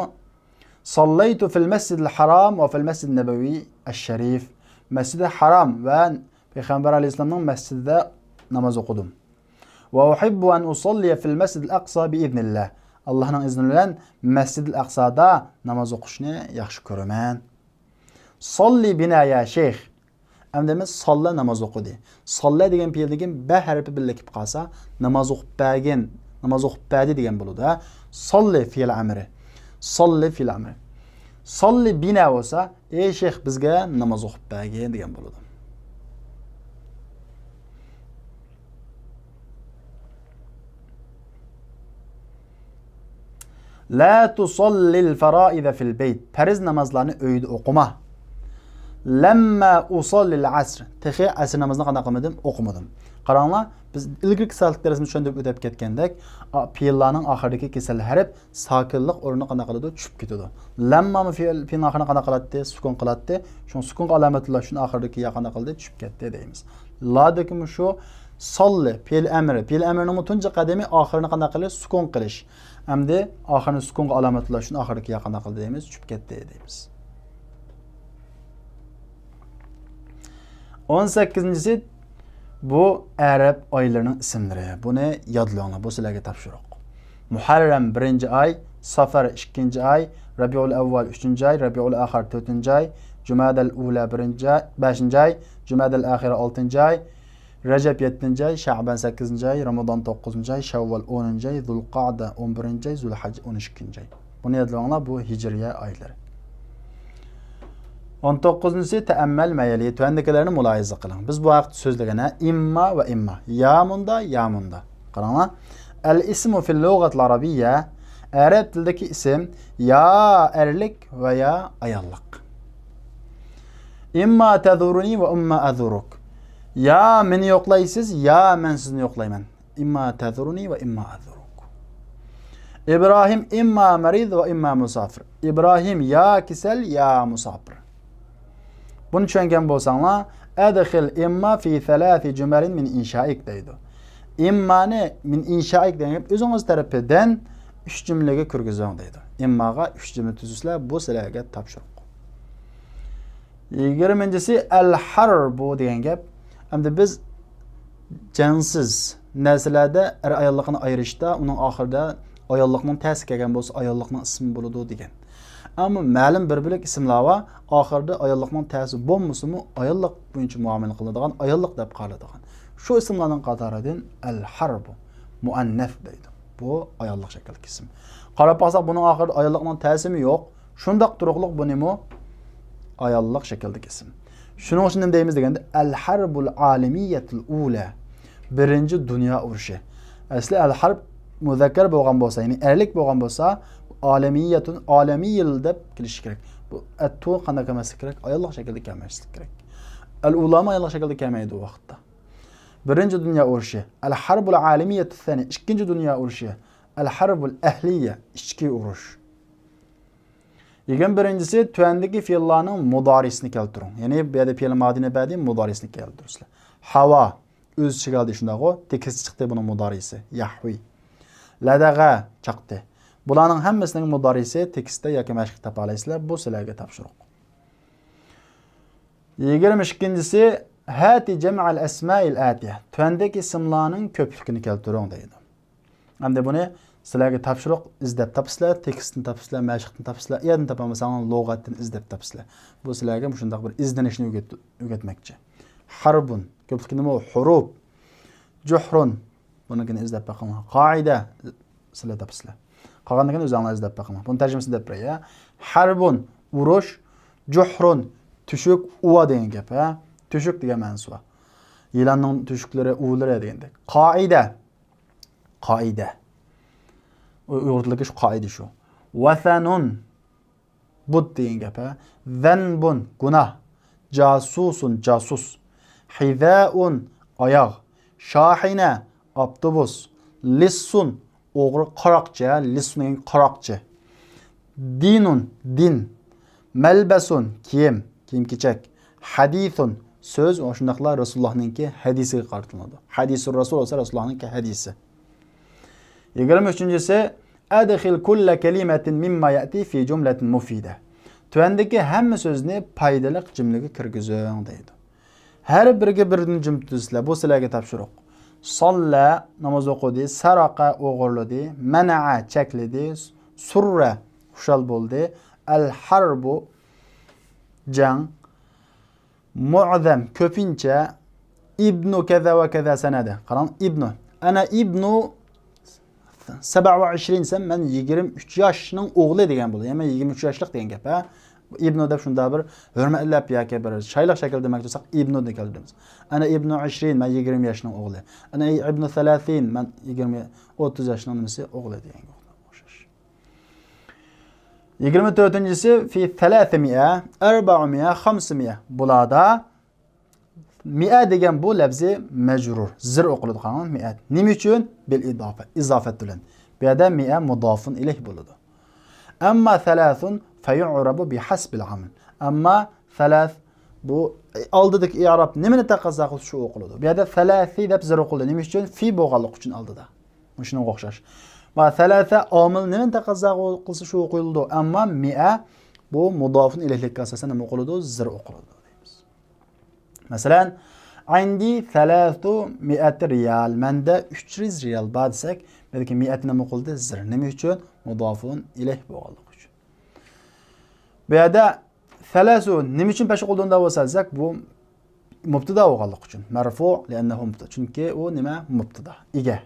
ساللەيتۇ فىل مەسجىدىل ھارام ۋە فىل مەسجىدىن نەبەۋى ئەششەرىف. مەسجىدى ھارام ۋە پەيغەمبەر ئەلەيھىسسالامنىڭ مەسجىدىدە ناماز ئوقۇدۇم. ۋە ئۇھىببۇ ئەن ئۇساللىيە فىل مەسجىدىل ئەقسا بىئىزنىللا. ئاللاھنىڭ ئىزنى بىلەن مەسجىدىل ئەقسادا ناماز ئوقۇشنى ياخشى كۆرىمەن. ساللى بىنا يا شەيخ. ئەمدى مەن ساللە ناماز ئوقۇدى. ساللە دېگەن پېئىلدىن كېيىن بە ھەرپى بىللە كېلىپ قالسا، ناماز ئوقۇپ بەرگىن، ناماز ئوقۇپ بەردى دېگەن بولىدۇ، ھە. ساللى فېئىل ئەمرى. ساللى فېئىل ئەمرى. ساللى بىنا بولسا، ئەي شەيخ، بىزگە ناماز ئوقۇپ بەرگىن دېگەن بولىدۇ. لا تصلي الفرائض في البيت. پەرز نامازلارنى ئۆيدە ئوقۇما. لما أصلي العصر. تېخى ئەسىر نامىزىنى قانداق قىلمىدىم؟ ئوقۇمىدىم. قاراڭلار، بىز ئىلگىرىكى سائەتلىك دەرسىمىزدە چۈشەندۈرۈپ ئۆتۈپ كەتكەندەك، ئا، پېئىللارنىڭ ئاخىرىدىكى كېسەل ھەرپ ساكىنلىق ئورنىدا قانداق قىلىدۇ؟ چۈشۈپ كېتىدۇ. لەممامۇ پېئىل، پېئىلنىڭ ئاخىرىنى قانداق قىلاتتى؟ سۈكۈن قىلاتتى. شۇڭا سۈكۈنگە ئالامەتلەش ئۈچۈن ئاخىرىدىكى يا قانداق قىلدى؟ چۈشۈپ كەتتى دەيمىز. لادىكى مۇشۇ ساللى، پېئىل ئەمرى. پېئىل ئەمرىنىڭمۇ تۇنجى قەدىمى ئاخىرىنى قانداق قىلىش؟ سۈكۈن قىلىش. ئەمدى ئاخىرىنى سۈكۈنگە ئالامەتلەش ئۈچۈن ئاخىرىدىكى يا قانداق قىلدى دەيمىز؟ چۈشۈپ كەتتى دەيمىز. ئون سەككىزىنچىسى، بۇ ئەرەب ئايلىرىنىڭ ئىسىملىرى. بۇنى يادلىۋېلىڭلار، بۇ سىلەرگە تاپشۇرۇق. مۇھەررەم بىرىنچى ئاي، سەفەر ئىككىنچى ئاي، رەبىئۇل ئەۋۋەل ئۈچىنچى ئاي، رەبىئۇل ئاخىر تۆتىنچى ئاي، جۇمادەل ئۇلا بىرىنچى ئاي، بەشىنچى ئاي، جۇمادەل ئاخىرە ئالتىنچى ئاي، رەجەب يەتتىنچى ئاي، شەئبان سەككىزىنچى ئاي، رامىزان توققۇزىنچى ئاي، شەۋۋال ئونىنچى ئاي، زۇلقەئدە ئون بىرىنچى ئاي، زۇلھەججە ئون ئىككىنچى ئاي. بۇنى يادلىۋېلىڭلار، بۇ ھىجرىيە ئايلىرى. ئون توققۇزىنچىسى، تەئەممەل مەيەلى، تۆۋەندىكىلەرنى مۇلاھىزە قىلىڭ. بىز بۇ ھەقتە سۆزلىگەن، ھە، ئىمما ۋە ئىمما. يا مۇندا، يا مۇندا. قاراڭلار. ئەل ئىسمۇ فىل لۇغەتىل ئەرەبىييە. ئەرەب تىلىدىكى ئىسىم يا ئەرلىك ۋە يا ئاياللىق. ئىمما تەزۇرۇنى ۋە ئىمما ئەزۇرۇك. يا مېنى يوقلايسىز، يا مەن سىزنى يوقلايمەن. ئىمما تەزۇرۇنى ۋە ئىمما ئەزۇرۇك. ئىبراھىم ئىمما مەرىز ۋە ئىمما مۇساپىر. ئىبراھىم يا كېسەل، يا مۇساپىر. بۇنى چۈشەنگەن بولساڭلار، ئەدخىل ئىمما فى سەلاسى جۈمەلىن مىن ئىنشائىك دەيدۇ. ئىممانى مىن ئىنشائىك دېگەن گەپ ئۆزىڭىز تەرىپىدىن ئۈچ جۈملىگە كىرگۈزۈڭ دەيدۇ. ئىمماغا ئۈچ جۈملە تۈزسىلەر، بۇ سىلەرگە تاپشۇرۇق. يىگىرمىنچىسى، ئەل ھەربۇ دېگەن گەپ. ئەمدى بىز جەڭسىز نەرسىلەردە ئەر-ئاياللىقنى ئايرىشتا، ئۇنىڭ ئاخىرىدا ئاياللىقنىڭ تەسى كەلگەن بولسا، ئاياللىقنىڭ ئىسمى بولىدۇ دېگەن. ئەمما مەلۇم بىر بۆلەك ئىسىملار بار، ئاخىرىدا ئاياللىقنىڭ تەسى بولمىسىمۇ، ئاياللىق بويىچە مۇئامىلە قىلىنىدىغان، ئاياللىق دەپ قارىلىدىغان. شۇ ئىسىملارنىڭ قاتارىدىن ئەل ھەربۇ، مۇئەننەس دەيدۇ. بۇ ئايانلىق شەكىلدىكى ئىسىم. قاراپ باقساق، بۇنىڭ ئاخىرىدا ئايانلىقنىڭ تەسىمى يوق. شۇنداق تۇرۇقلۇق بۇنىمۇ ئايانلىق شەكىلدىكى ئىسىم. شۇنىڭ ئۈچۈن نېمە دەيمىز دېگەندە، الحرب العالمية الأولى، بىرىنچى دۇنيا ئۇرۇشى. ئەسلى ئەل ھەرب مۇزەككەر بولغان بولسا، يەنى ئەرلىك بولغان بولسا، ئالەمىيەتۇن، ئالەمىيىل دەپ كېلىشى كېرەك. بۇ ئەتتۇ قانداق كەلمەسلىكى كېرەك؟ ئايانلىق شەكىلدە كەلمەسلىكى كېرەك. ئەل ئۇلامۇ ئايانلىق شەكىلدە كەلمەيدۇ ئۇ ۋاقىتتا. بىرىنچى دۇنيا ئۇرۇشى، ئەل ھەربۇل ئالەمىيەتۇ سانىيە، ئىككىنچى دۇنيا ئۇرۇشى، ئەل ھەربۇل ئەھلىيە، ئىچكى ئۇرۇش. يىگىرمە بىرىنچىسى، تۆۋەندىكى فېئىللارنىڭ مۇدارىسىنى كەلتۈرۈڭ. يەنى بۇ يەردە فېئىل مادىنى بەردى، مۇدارىسىنى كەلتۈرسىلەر. ھاۋا، ئۆز ئىچىگە ئالدى، شۇنداقغۇ؟ تېكىستتە چىقتى بۇنىڭ مۇدارىسى. يەھۋى. لەدەغە، چاقتى. بۇلارنىڭ ھەممىسىنىڭ مۇدارىسى تېكىستتە ياكى مەشىقتە تاپالايسىلەر، بۇ سىلەرگە تاپشۇرۇق. يىگىرمە ئىككىنچىسى، ھاتى جەمئەل ئەسمائىل ئەتىيە. تۆۋەندىكى ئىسىملارنىڭ كۆپلۈكىنى كەلتۈرۈڭ دەيدۇ. ئەمدى بۇنى سىلەرگە تاپشۇرۇق، ئىزدەپ تاپىسىلەر، تېكىستتىن تاپىسىلەر، مەشىقتىن تاپىسىلەر، ئۇ يەردىن تاپالمىساڭلار لۇغەتتىن ئىزدەپ تاپىسىلەر. بۇ سىلەرگە مۇشۇنداق بىر ئىزدىنىشنى ئۆگەت-، ئۆگەتمەكچى. ھەربۇن، كۆپلۈكى نېمە ئۇ؟ ھۇرۇپ. جۇھرۇن، بۇنىڭكىنى ئىزدەپ بېقىڭلار. قائىدە، سىلەر تاپىسىلەر. قالغاندىكىنى ئۆزۈڭلار ئىزدەپ بېقىڭلار. بۇنىڭ تەرجىمىسىنى دەپ بېرەي، يا. ھەربۇن، ئۇرۇش، جۇھرۇن، تۆشۈك، ئۇۋا دېگەن گەپ، ھە؟ تۆشۈك دېگەن مەنىسى بار. يىلاننىڭ تۆشۈكلىرى، ئۇۋىلىرى دېگەندەك. قائىدە، قائىدە. ئۇ-، ئۇيغۇر تىلىدىكى شۇ قائىدە شۇ. ۋەسەنۇن، بۇت دېگەن گەپ، ھە. زەنبۇن، گۇناھ. جاسۇسۇن، جاسۇس. ھىزائۇن، ئاياغ. شاھىنە، ئاپتوبۇس. لىسسۇن، ئوغرى، قاراقچى، ھە. لىسسۇن دېگەن قاراقچى. دىنۇن، دىن. مەلبەسۇن، كىيىم، كىيىم-كېچەك. ھەدىسۇن، سۆز، شۇنداقلا رەسۇلۇللاھنىڭكى ھەدىسىگە قارىتىلىدۇ. ھەدىسۇر رەسۇل بولسا رەسۇلۇللاھنىڭكى ھەدىسى. يىگىرمە ئۈچىنچىسى، ئەدخىل كۇللە كەلىمەتىن مىمما يەتى فى جۈملەتىن مۇفىدە. تۆۋەندىكى ھەممە سۆزنى پايدىلىق جۈملىگە كىرگۈزۈڭ دەيدۇ. ھەر بىرىگە بىردىن جۈملە تۈزسىلەر، بۇ سىلەرگە تاپشۇرۇق. ساللە، ناماز ئوقۇدى، سەرەقە، ئوغرىلىدى، مەنەئە، چەكلىدى، سۇررە، خۇشال بولدى، ئەل ھەربۇ، جەڭ، مۇئزەم، كۆپىنچە، ئىبنۇ كەزا ۋە كەزا سەنەدە. قاراڭ، ئىبنۇ. ئەنە ئىبنۇ سەبە ۋە ئىشرىن دېسەم، مەن يىگىرمە ئۈچ ياشنىڭ ئوغلى دېگەن بولىدۇ. يەنى مەن يىگىرمە ئۈچ ياشلىق دېگەن گەپ، ھە؟ ئىبنۇ دەپ شۇنداق بىر ھۆرمەتلەپ ياكى بىر شايلىق شەكىلدە دېمەكچى بولساق، ئىبنۇنى كەلتۈرىمىز. ئەنە ئىبنۇ ئىشرىن، مەن يىگىرمە ياشنىڭ ئوغلى. ئەنە ئىبنۇ سەلاسىن، مەن يىگىرمە، ئوتتۇز ياشنىڭ نېمىسى، ئوغلى دېگەنگە ئوخشاش. يىگىرمە تۆتىنچىسى، في ثلاثمائة، أربعمائة، خمسمائة. بۇلاردا مىئە دېگەن بۇ لەپزى مەجرۇر، زىر ئوقۇلىدۇ، قاراڭ، مىئە. نېمە ئۈچۈن؟ بىل ئىزافە، ئىزافەت بىلەن. بۇ يەردە مىئە مۇدافۇن ئىلەيھ بولىدۇ. ئەمما سەلاسۇن فەيۇئرەبۇ بىھەسبىل ئامىل. ئەمما سەلاس بۇ ئالدىدىكى ئىئراب نېمىنى تەقەززا قىلسا، شۇ ئوقۇلىدۇ. بۇ يەردە سەلاسى دەپ زىر ئوقۇلدى. نېمە ئۈچۈن؟ في بولغانلىقى ئۈچۈن ئالدىدا. مۇشۇنىڭغا ئوخشاش. ما سەلاسە ئامىل نېمىنى تەقەززا قىلسا، شۇ ئوقۇلىدۇ. ئەمما مىئە بۇ مۇدافۇن ئىلەيھلىككە ئاساسەن نېمە ئوقۇلىدۇ؟ زىر ئوقۇلىدۇ دەيمىز. مەسىلەن، عندي ثلاثمائة ريال، مەندە ئۈچ يۈز رىيال بار دېسەك، بەلكى مائەتى نېمە قىلدى؟ زىر. نېمە ئۈچۈن؟ مۇدافۇن ئىلەيھ بولغانلىقى ئۈچۈن. بۇ يەردە سەلاسۇ نېمە ئۈچۈن پەش قىلدى ئۇنداق بولسا دېسەك، بۇ مۇبتىدا بولغانلىقى ئۈچۈن. مەرفۇ، لىئەننەھۇ مۇبتىدا. چۈنكى ئۇ نېمە؟ مۇبتىدا. ئىگە.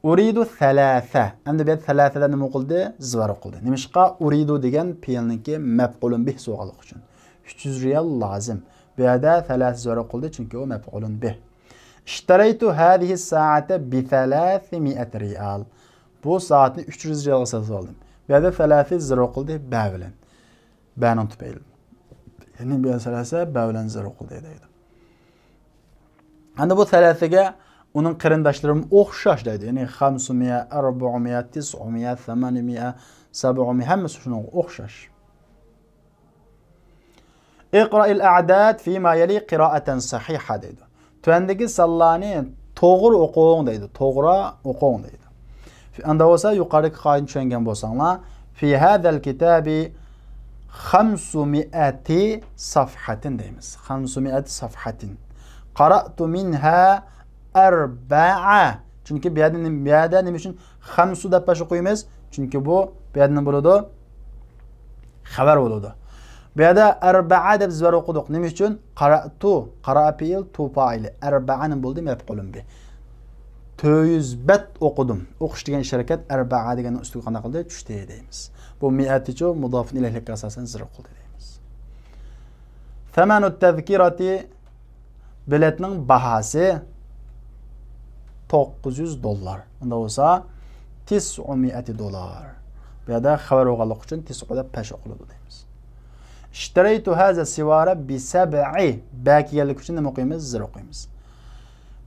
ئۇرىدۇ سەلاسە. ئەمدى بۇ يەردە سەلاسەدە نېمە قىلدى؟ زىۋار قىلدى. نېمىشقا؟ ئۇرىدۇ دېگەن پېئىلنىڭكى مەپئۇلۇن بىھسى بولغانلىقى ئۈچۈن. ئۈچ يۈز رىيال لازىم. بۇ يەردە سەلاسە زىۋار قىلدى، چۈنكى ئۇ مەپئۇلۇن بىھ. اشتريت هذه الساعة بثلاثمائة ريال. بۇ سائەتنى ئۈچ يۈز رىيالغا سېتىپ ئالدىم. بۇ يەردە سەلاسە زىر قىلدى، بە بىلەن. بەنىڭ تۈپەيلى. يەنى بۇ سەلاسە بە بىلەن زىر قىلدى دەيدۇ. ئەمدى بۇ سەلاسىگە ئۇنىڭ قېرىنداشلىرىمۇ ئوخشاش دەيدۇ. يەنى خەمسۇمىئە، ئەربۇمىئە، تىسئۇمىئە، سەمانىمىئە، سەبئۇمىئە، ھەممىسى شۇنىڭغا ئوخشاش. اقرأ الأعداد فيما يلي قراءة صحيحة دەيدۇ. تۆۋەندىكى سانلارنى توغرا ئوقۇڭ دەيدۇ. توغرا ئوقۇڭ دەيدۇ. ئاندا بولسا يۇقىرىدىكى قائىدىنى چۈشەنگەن بولساڭلار، في هذا الكتاب خمسمائة صفحة دەيمىز. خمسمائة صفحة. قرأت منها أربعة. چۈنكى بۇ يەردە نېمە، بۇ يەردە نېمە ئۈچۈن خەمسۇ دەپ باش ئوقۇيمىز؟ چۈنكى بۇ، بۇ يەردە نېمە بولىدۇ؟ خەۋەر بولىدۇ. بۇ يەردە ئەربەئە دەپ زىبار ئوقۇدۇق. نېمە ئۈچۈن؟ قەرەئتۇ، قەرەئە پېئىل، تۇ پائىلى. ئەربەئە نېمە بولدى؟ مەپئۇلۇن بىھ. تۆت يۈز بەت ئوقۇدۇم. ئوقۇش دېگەن ئىش ھەرىكەت ئەربەئە دېگەننىڭ ئۈستىگە قانداق قىلدى؟ چۈشتى دەيمىز. بۇ مىئەتىچۇ مۇداپىن ئىلەيھلىككە ئاساسەن زىر قىلدى دەيمىز. ثمن التذكرة، بېلەتنىڭ باھاسى توققۇز يۈز دوللار. ئۇنداق بولسا، تسعمائة دولار. بۇ يەردە خەۋەر بولغانلىقى ئۈچۈن تسع دەپ پەش ئوقۇلىدۇ دەيمىز. اشتريت هذا السوار بسبع، بە كەلگەنلىكى ئۈچۈن نېمە ئوقۇيمىز؟ زىر ئوقۇيمىز.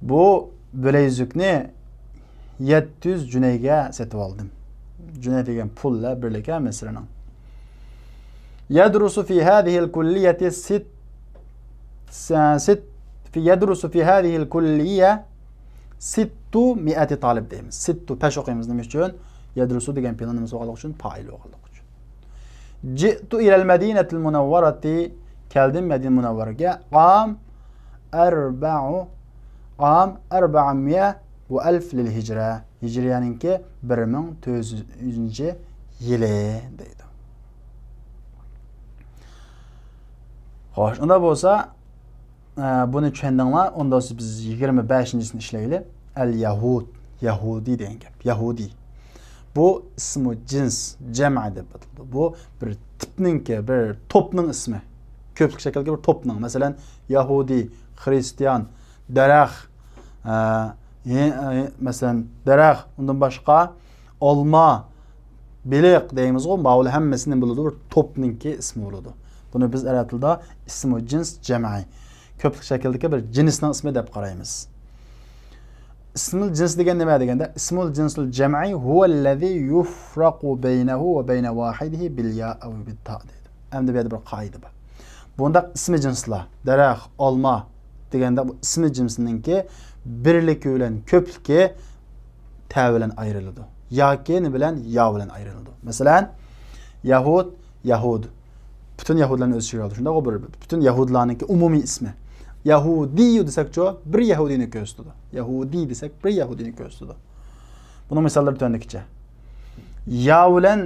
بۇ بىلەيزۈكنى يەتتە يۈز جۈنەيگە سېتىۋالدىم. جۈنەي دېگەن پۇل ھە، بىرلىكى مىسىرنىڭ. يدرس في هذه الكلية ست، ست، في، يدرس في هذه الكلية ستمائة طالب دەيمىز. ستۇ پەش ئوقۇيمىز. نېمە ئۈچۈن؟ يدرس دېگەن پېئىلنىڭ نېمىسى بولغانلىقى ئۈچۈن؟ پائىلى بولغانلىقى ئۈچۈن. جئت إلى المدينة المنورة، كەلدىم مەدىنە مۇنەۋۋەرىگە. عام أربع، عام أربعمائة وألف للهجرة، ھىجرىيەنىڭكى بىر مىڭ تۆت يۈزىنچى يىلى دەيدۇ. خوش، ئۇنداق بولسا، ئە، بۇنى چۈشەندىڭلار. ئۇنداق بولسا بىز يىگىرمە بەشىنچىسىنى ئىشلەيلى. ئەل يەھۇد، يەھۇدىي دېگەن گەپ. يەھۇدىي. بۇ ئىسمۇ جىنس، جەمئە دەپ ئاتىلىدۇ. بۇ بىر تىپنىڭكى، بىر توپنىڭ ئىسمى. كۆپلۈك شەكىلدىكى بىر توپنىڭ. مەسىلەن، يەھۇدىي، خرىستىيان، دەرەخ، ئە، ھې-، ئە، مەسىلەن، دەرەخ، ئۇندىن باشقا ئالما، بېلىق دەيمىزغۇ، ماۋۇلار ھەممىسى نېمە بولىدۇ؟ بىر توپنىڭكى ئىسمى بولىدۇ. بۇنى بىز ئەرەب تىلىدا ئىسمۇ جىنس جەمئى، كۆپلۈك شەكىلدىكى بىر جىنسنىڭ ئىسمى دەپ قارايمىز. ئىسمۇل جىنس دېگەن نېمە دېگەندە، ئىسمۇل جىنسۇل جەمئى ھۇۋەللەزى يۇفرەقۇ بەينەھۇ ۋە بەينە ۋاھىدىھى بىل يا ئەۋ بىت تا دەيدۇ. ئەمدى بۇ يەردە بىر قائىدە بار. بۇنداق ئىسمى جىنسلار، دەرەخ، ئالما دېگەندە، بۇ ئىسمى جىنسنىڭكى بىرلىكى بىلەن كۆپلۈكى تە بىلەن ئايرىلىدۇ. ياكى نېمە بىلەن؟ يا بىلەن ئايرىلىدۇ. مەسىلەن، يەھۇد، يەھۇد. پۈتۈن يەھۇدىيلارنى ئۆز ئىچىگە ئالىدۇ. شۇنداققۇ، بىر پۈتۈن يەھۇدىيلارنىڭكى ئومۇمىي ئىسمى. يەھۇدىيۇ دېسەكچۇ، بىر يەھۇدىينى كۆرسىتىدۇ. يەھۇدىي دېسەك، بىر يەھۇدىينى كۆرسىتىدۇ. بۇنىڭ مىساللىرى تۆۋەندىكىچە. يا بىلەن،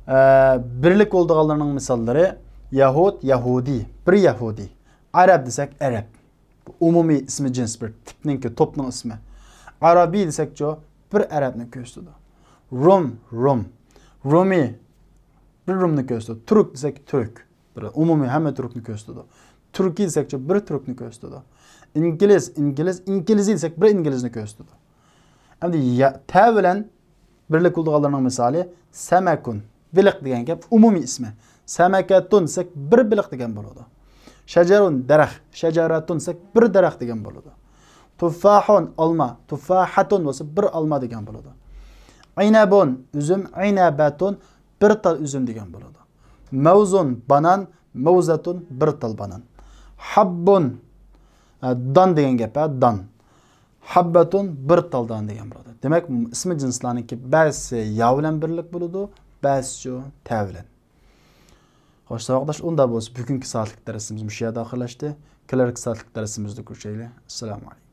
ئە، بىرلىك بولىدىغانلىرىنىڭ مىساللىرى يەھۇد، يەھۇدىي، بىر يەھۇدىي. ئەرەب دېسەك، ئەرەب. ئومۇمىي ئىسمى جىنس، بىر تىپنىڭكى، توپنىڭ ئىسمى. ئەرەبىي دېسەكچۇ، بىر ئەرەبنى كۆرسىتىدۇ. رۇم، رۇم. رۇمىي، بىر رۇمنى كۆرسىتىدۇ. تۈرك دېسەك، تۈرك. بىر ئومۇمىي ھەممە تۈركنى كۆرسىتىدۇ. تۈركىي دېسەكچۇ، بىر تۈركنى كۆرسىتىدۇ. ئىنگلىز، ئىنگلىز، ئىنگلىزىي دېسەك، بىر ئىنگلىزنى كۆرسىتىدۇ. ئەمدى يا، تە بىلەن بىرلىك بولىدىغانلارنىڭ مىسالى، سەمەكۇن، بېلىق دېگەن گەپ، ئومۇمىي ئىسمى. سەمەكەتۇن دېسەك، بىر بېلىق دېگەن بولىدۇ. شەجەرۇن، دەرەخ. شەجەرەتۇن دېسەك، بىر دەرەخ دېگەن بولىدۇ. تۇففاھۇن، ئالما. تۇففاھەتۇن بولسا، بىر ئالما دېگەن بولىدۇ. ئەينەبۇن، ئۈزۈم. ئەينەبەتۇن، بىر تال ئۈزۈم دېگەن بولىدۇ. مەۋزۇن، بانان. مەۋزەتۇن، بىر تال بانان. ھەببۇن، ئە، دان دېگەن گەپ، ھە، دان. ھەببەتۇن، بىر تال دان دېگەن بولىدۇ. دېمەك، ئىسمى جىنسلارنىڭكى بەزىسى يا بىلەن بىرلىك بولىدۇ، بەزىسىچۇ تە بىلەن. خوش، ساۋاقداش، ئۇنداق بولسا، بۈگۈنكى سائەتلىك دەرسىمىز مۇشۇ يەردە ئاخىرلاشتى. كېلەركى سائەتلىك دەرسىمىزدە كۆرۈشەيلى. ئەسسالامۇ ئەلەيكۇم.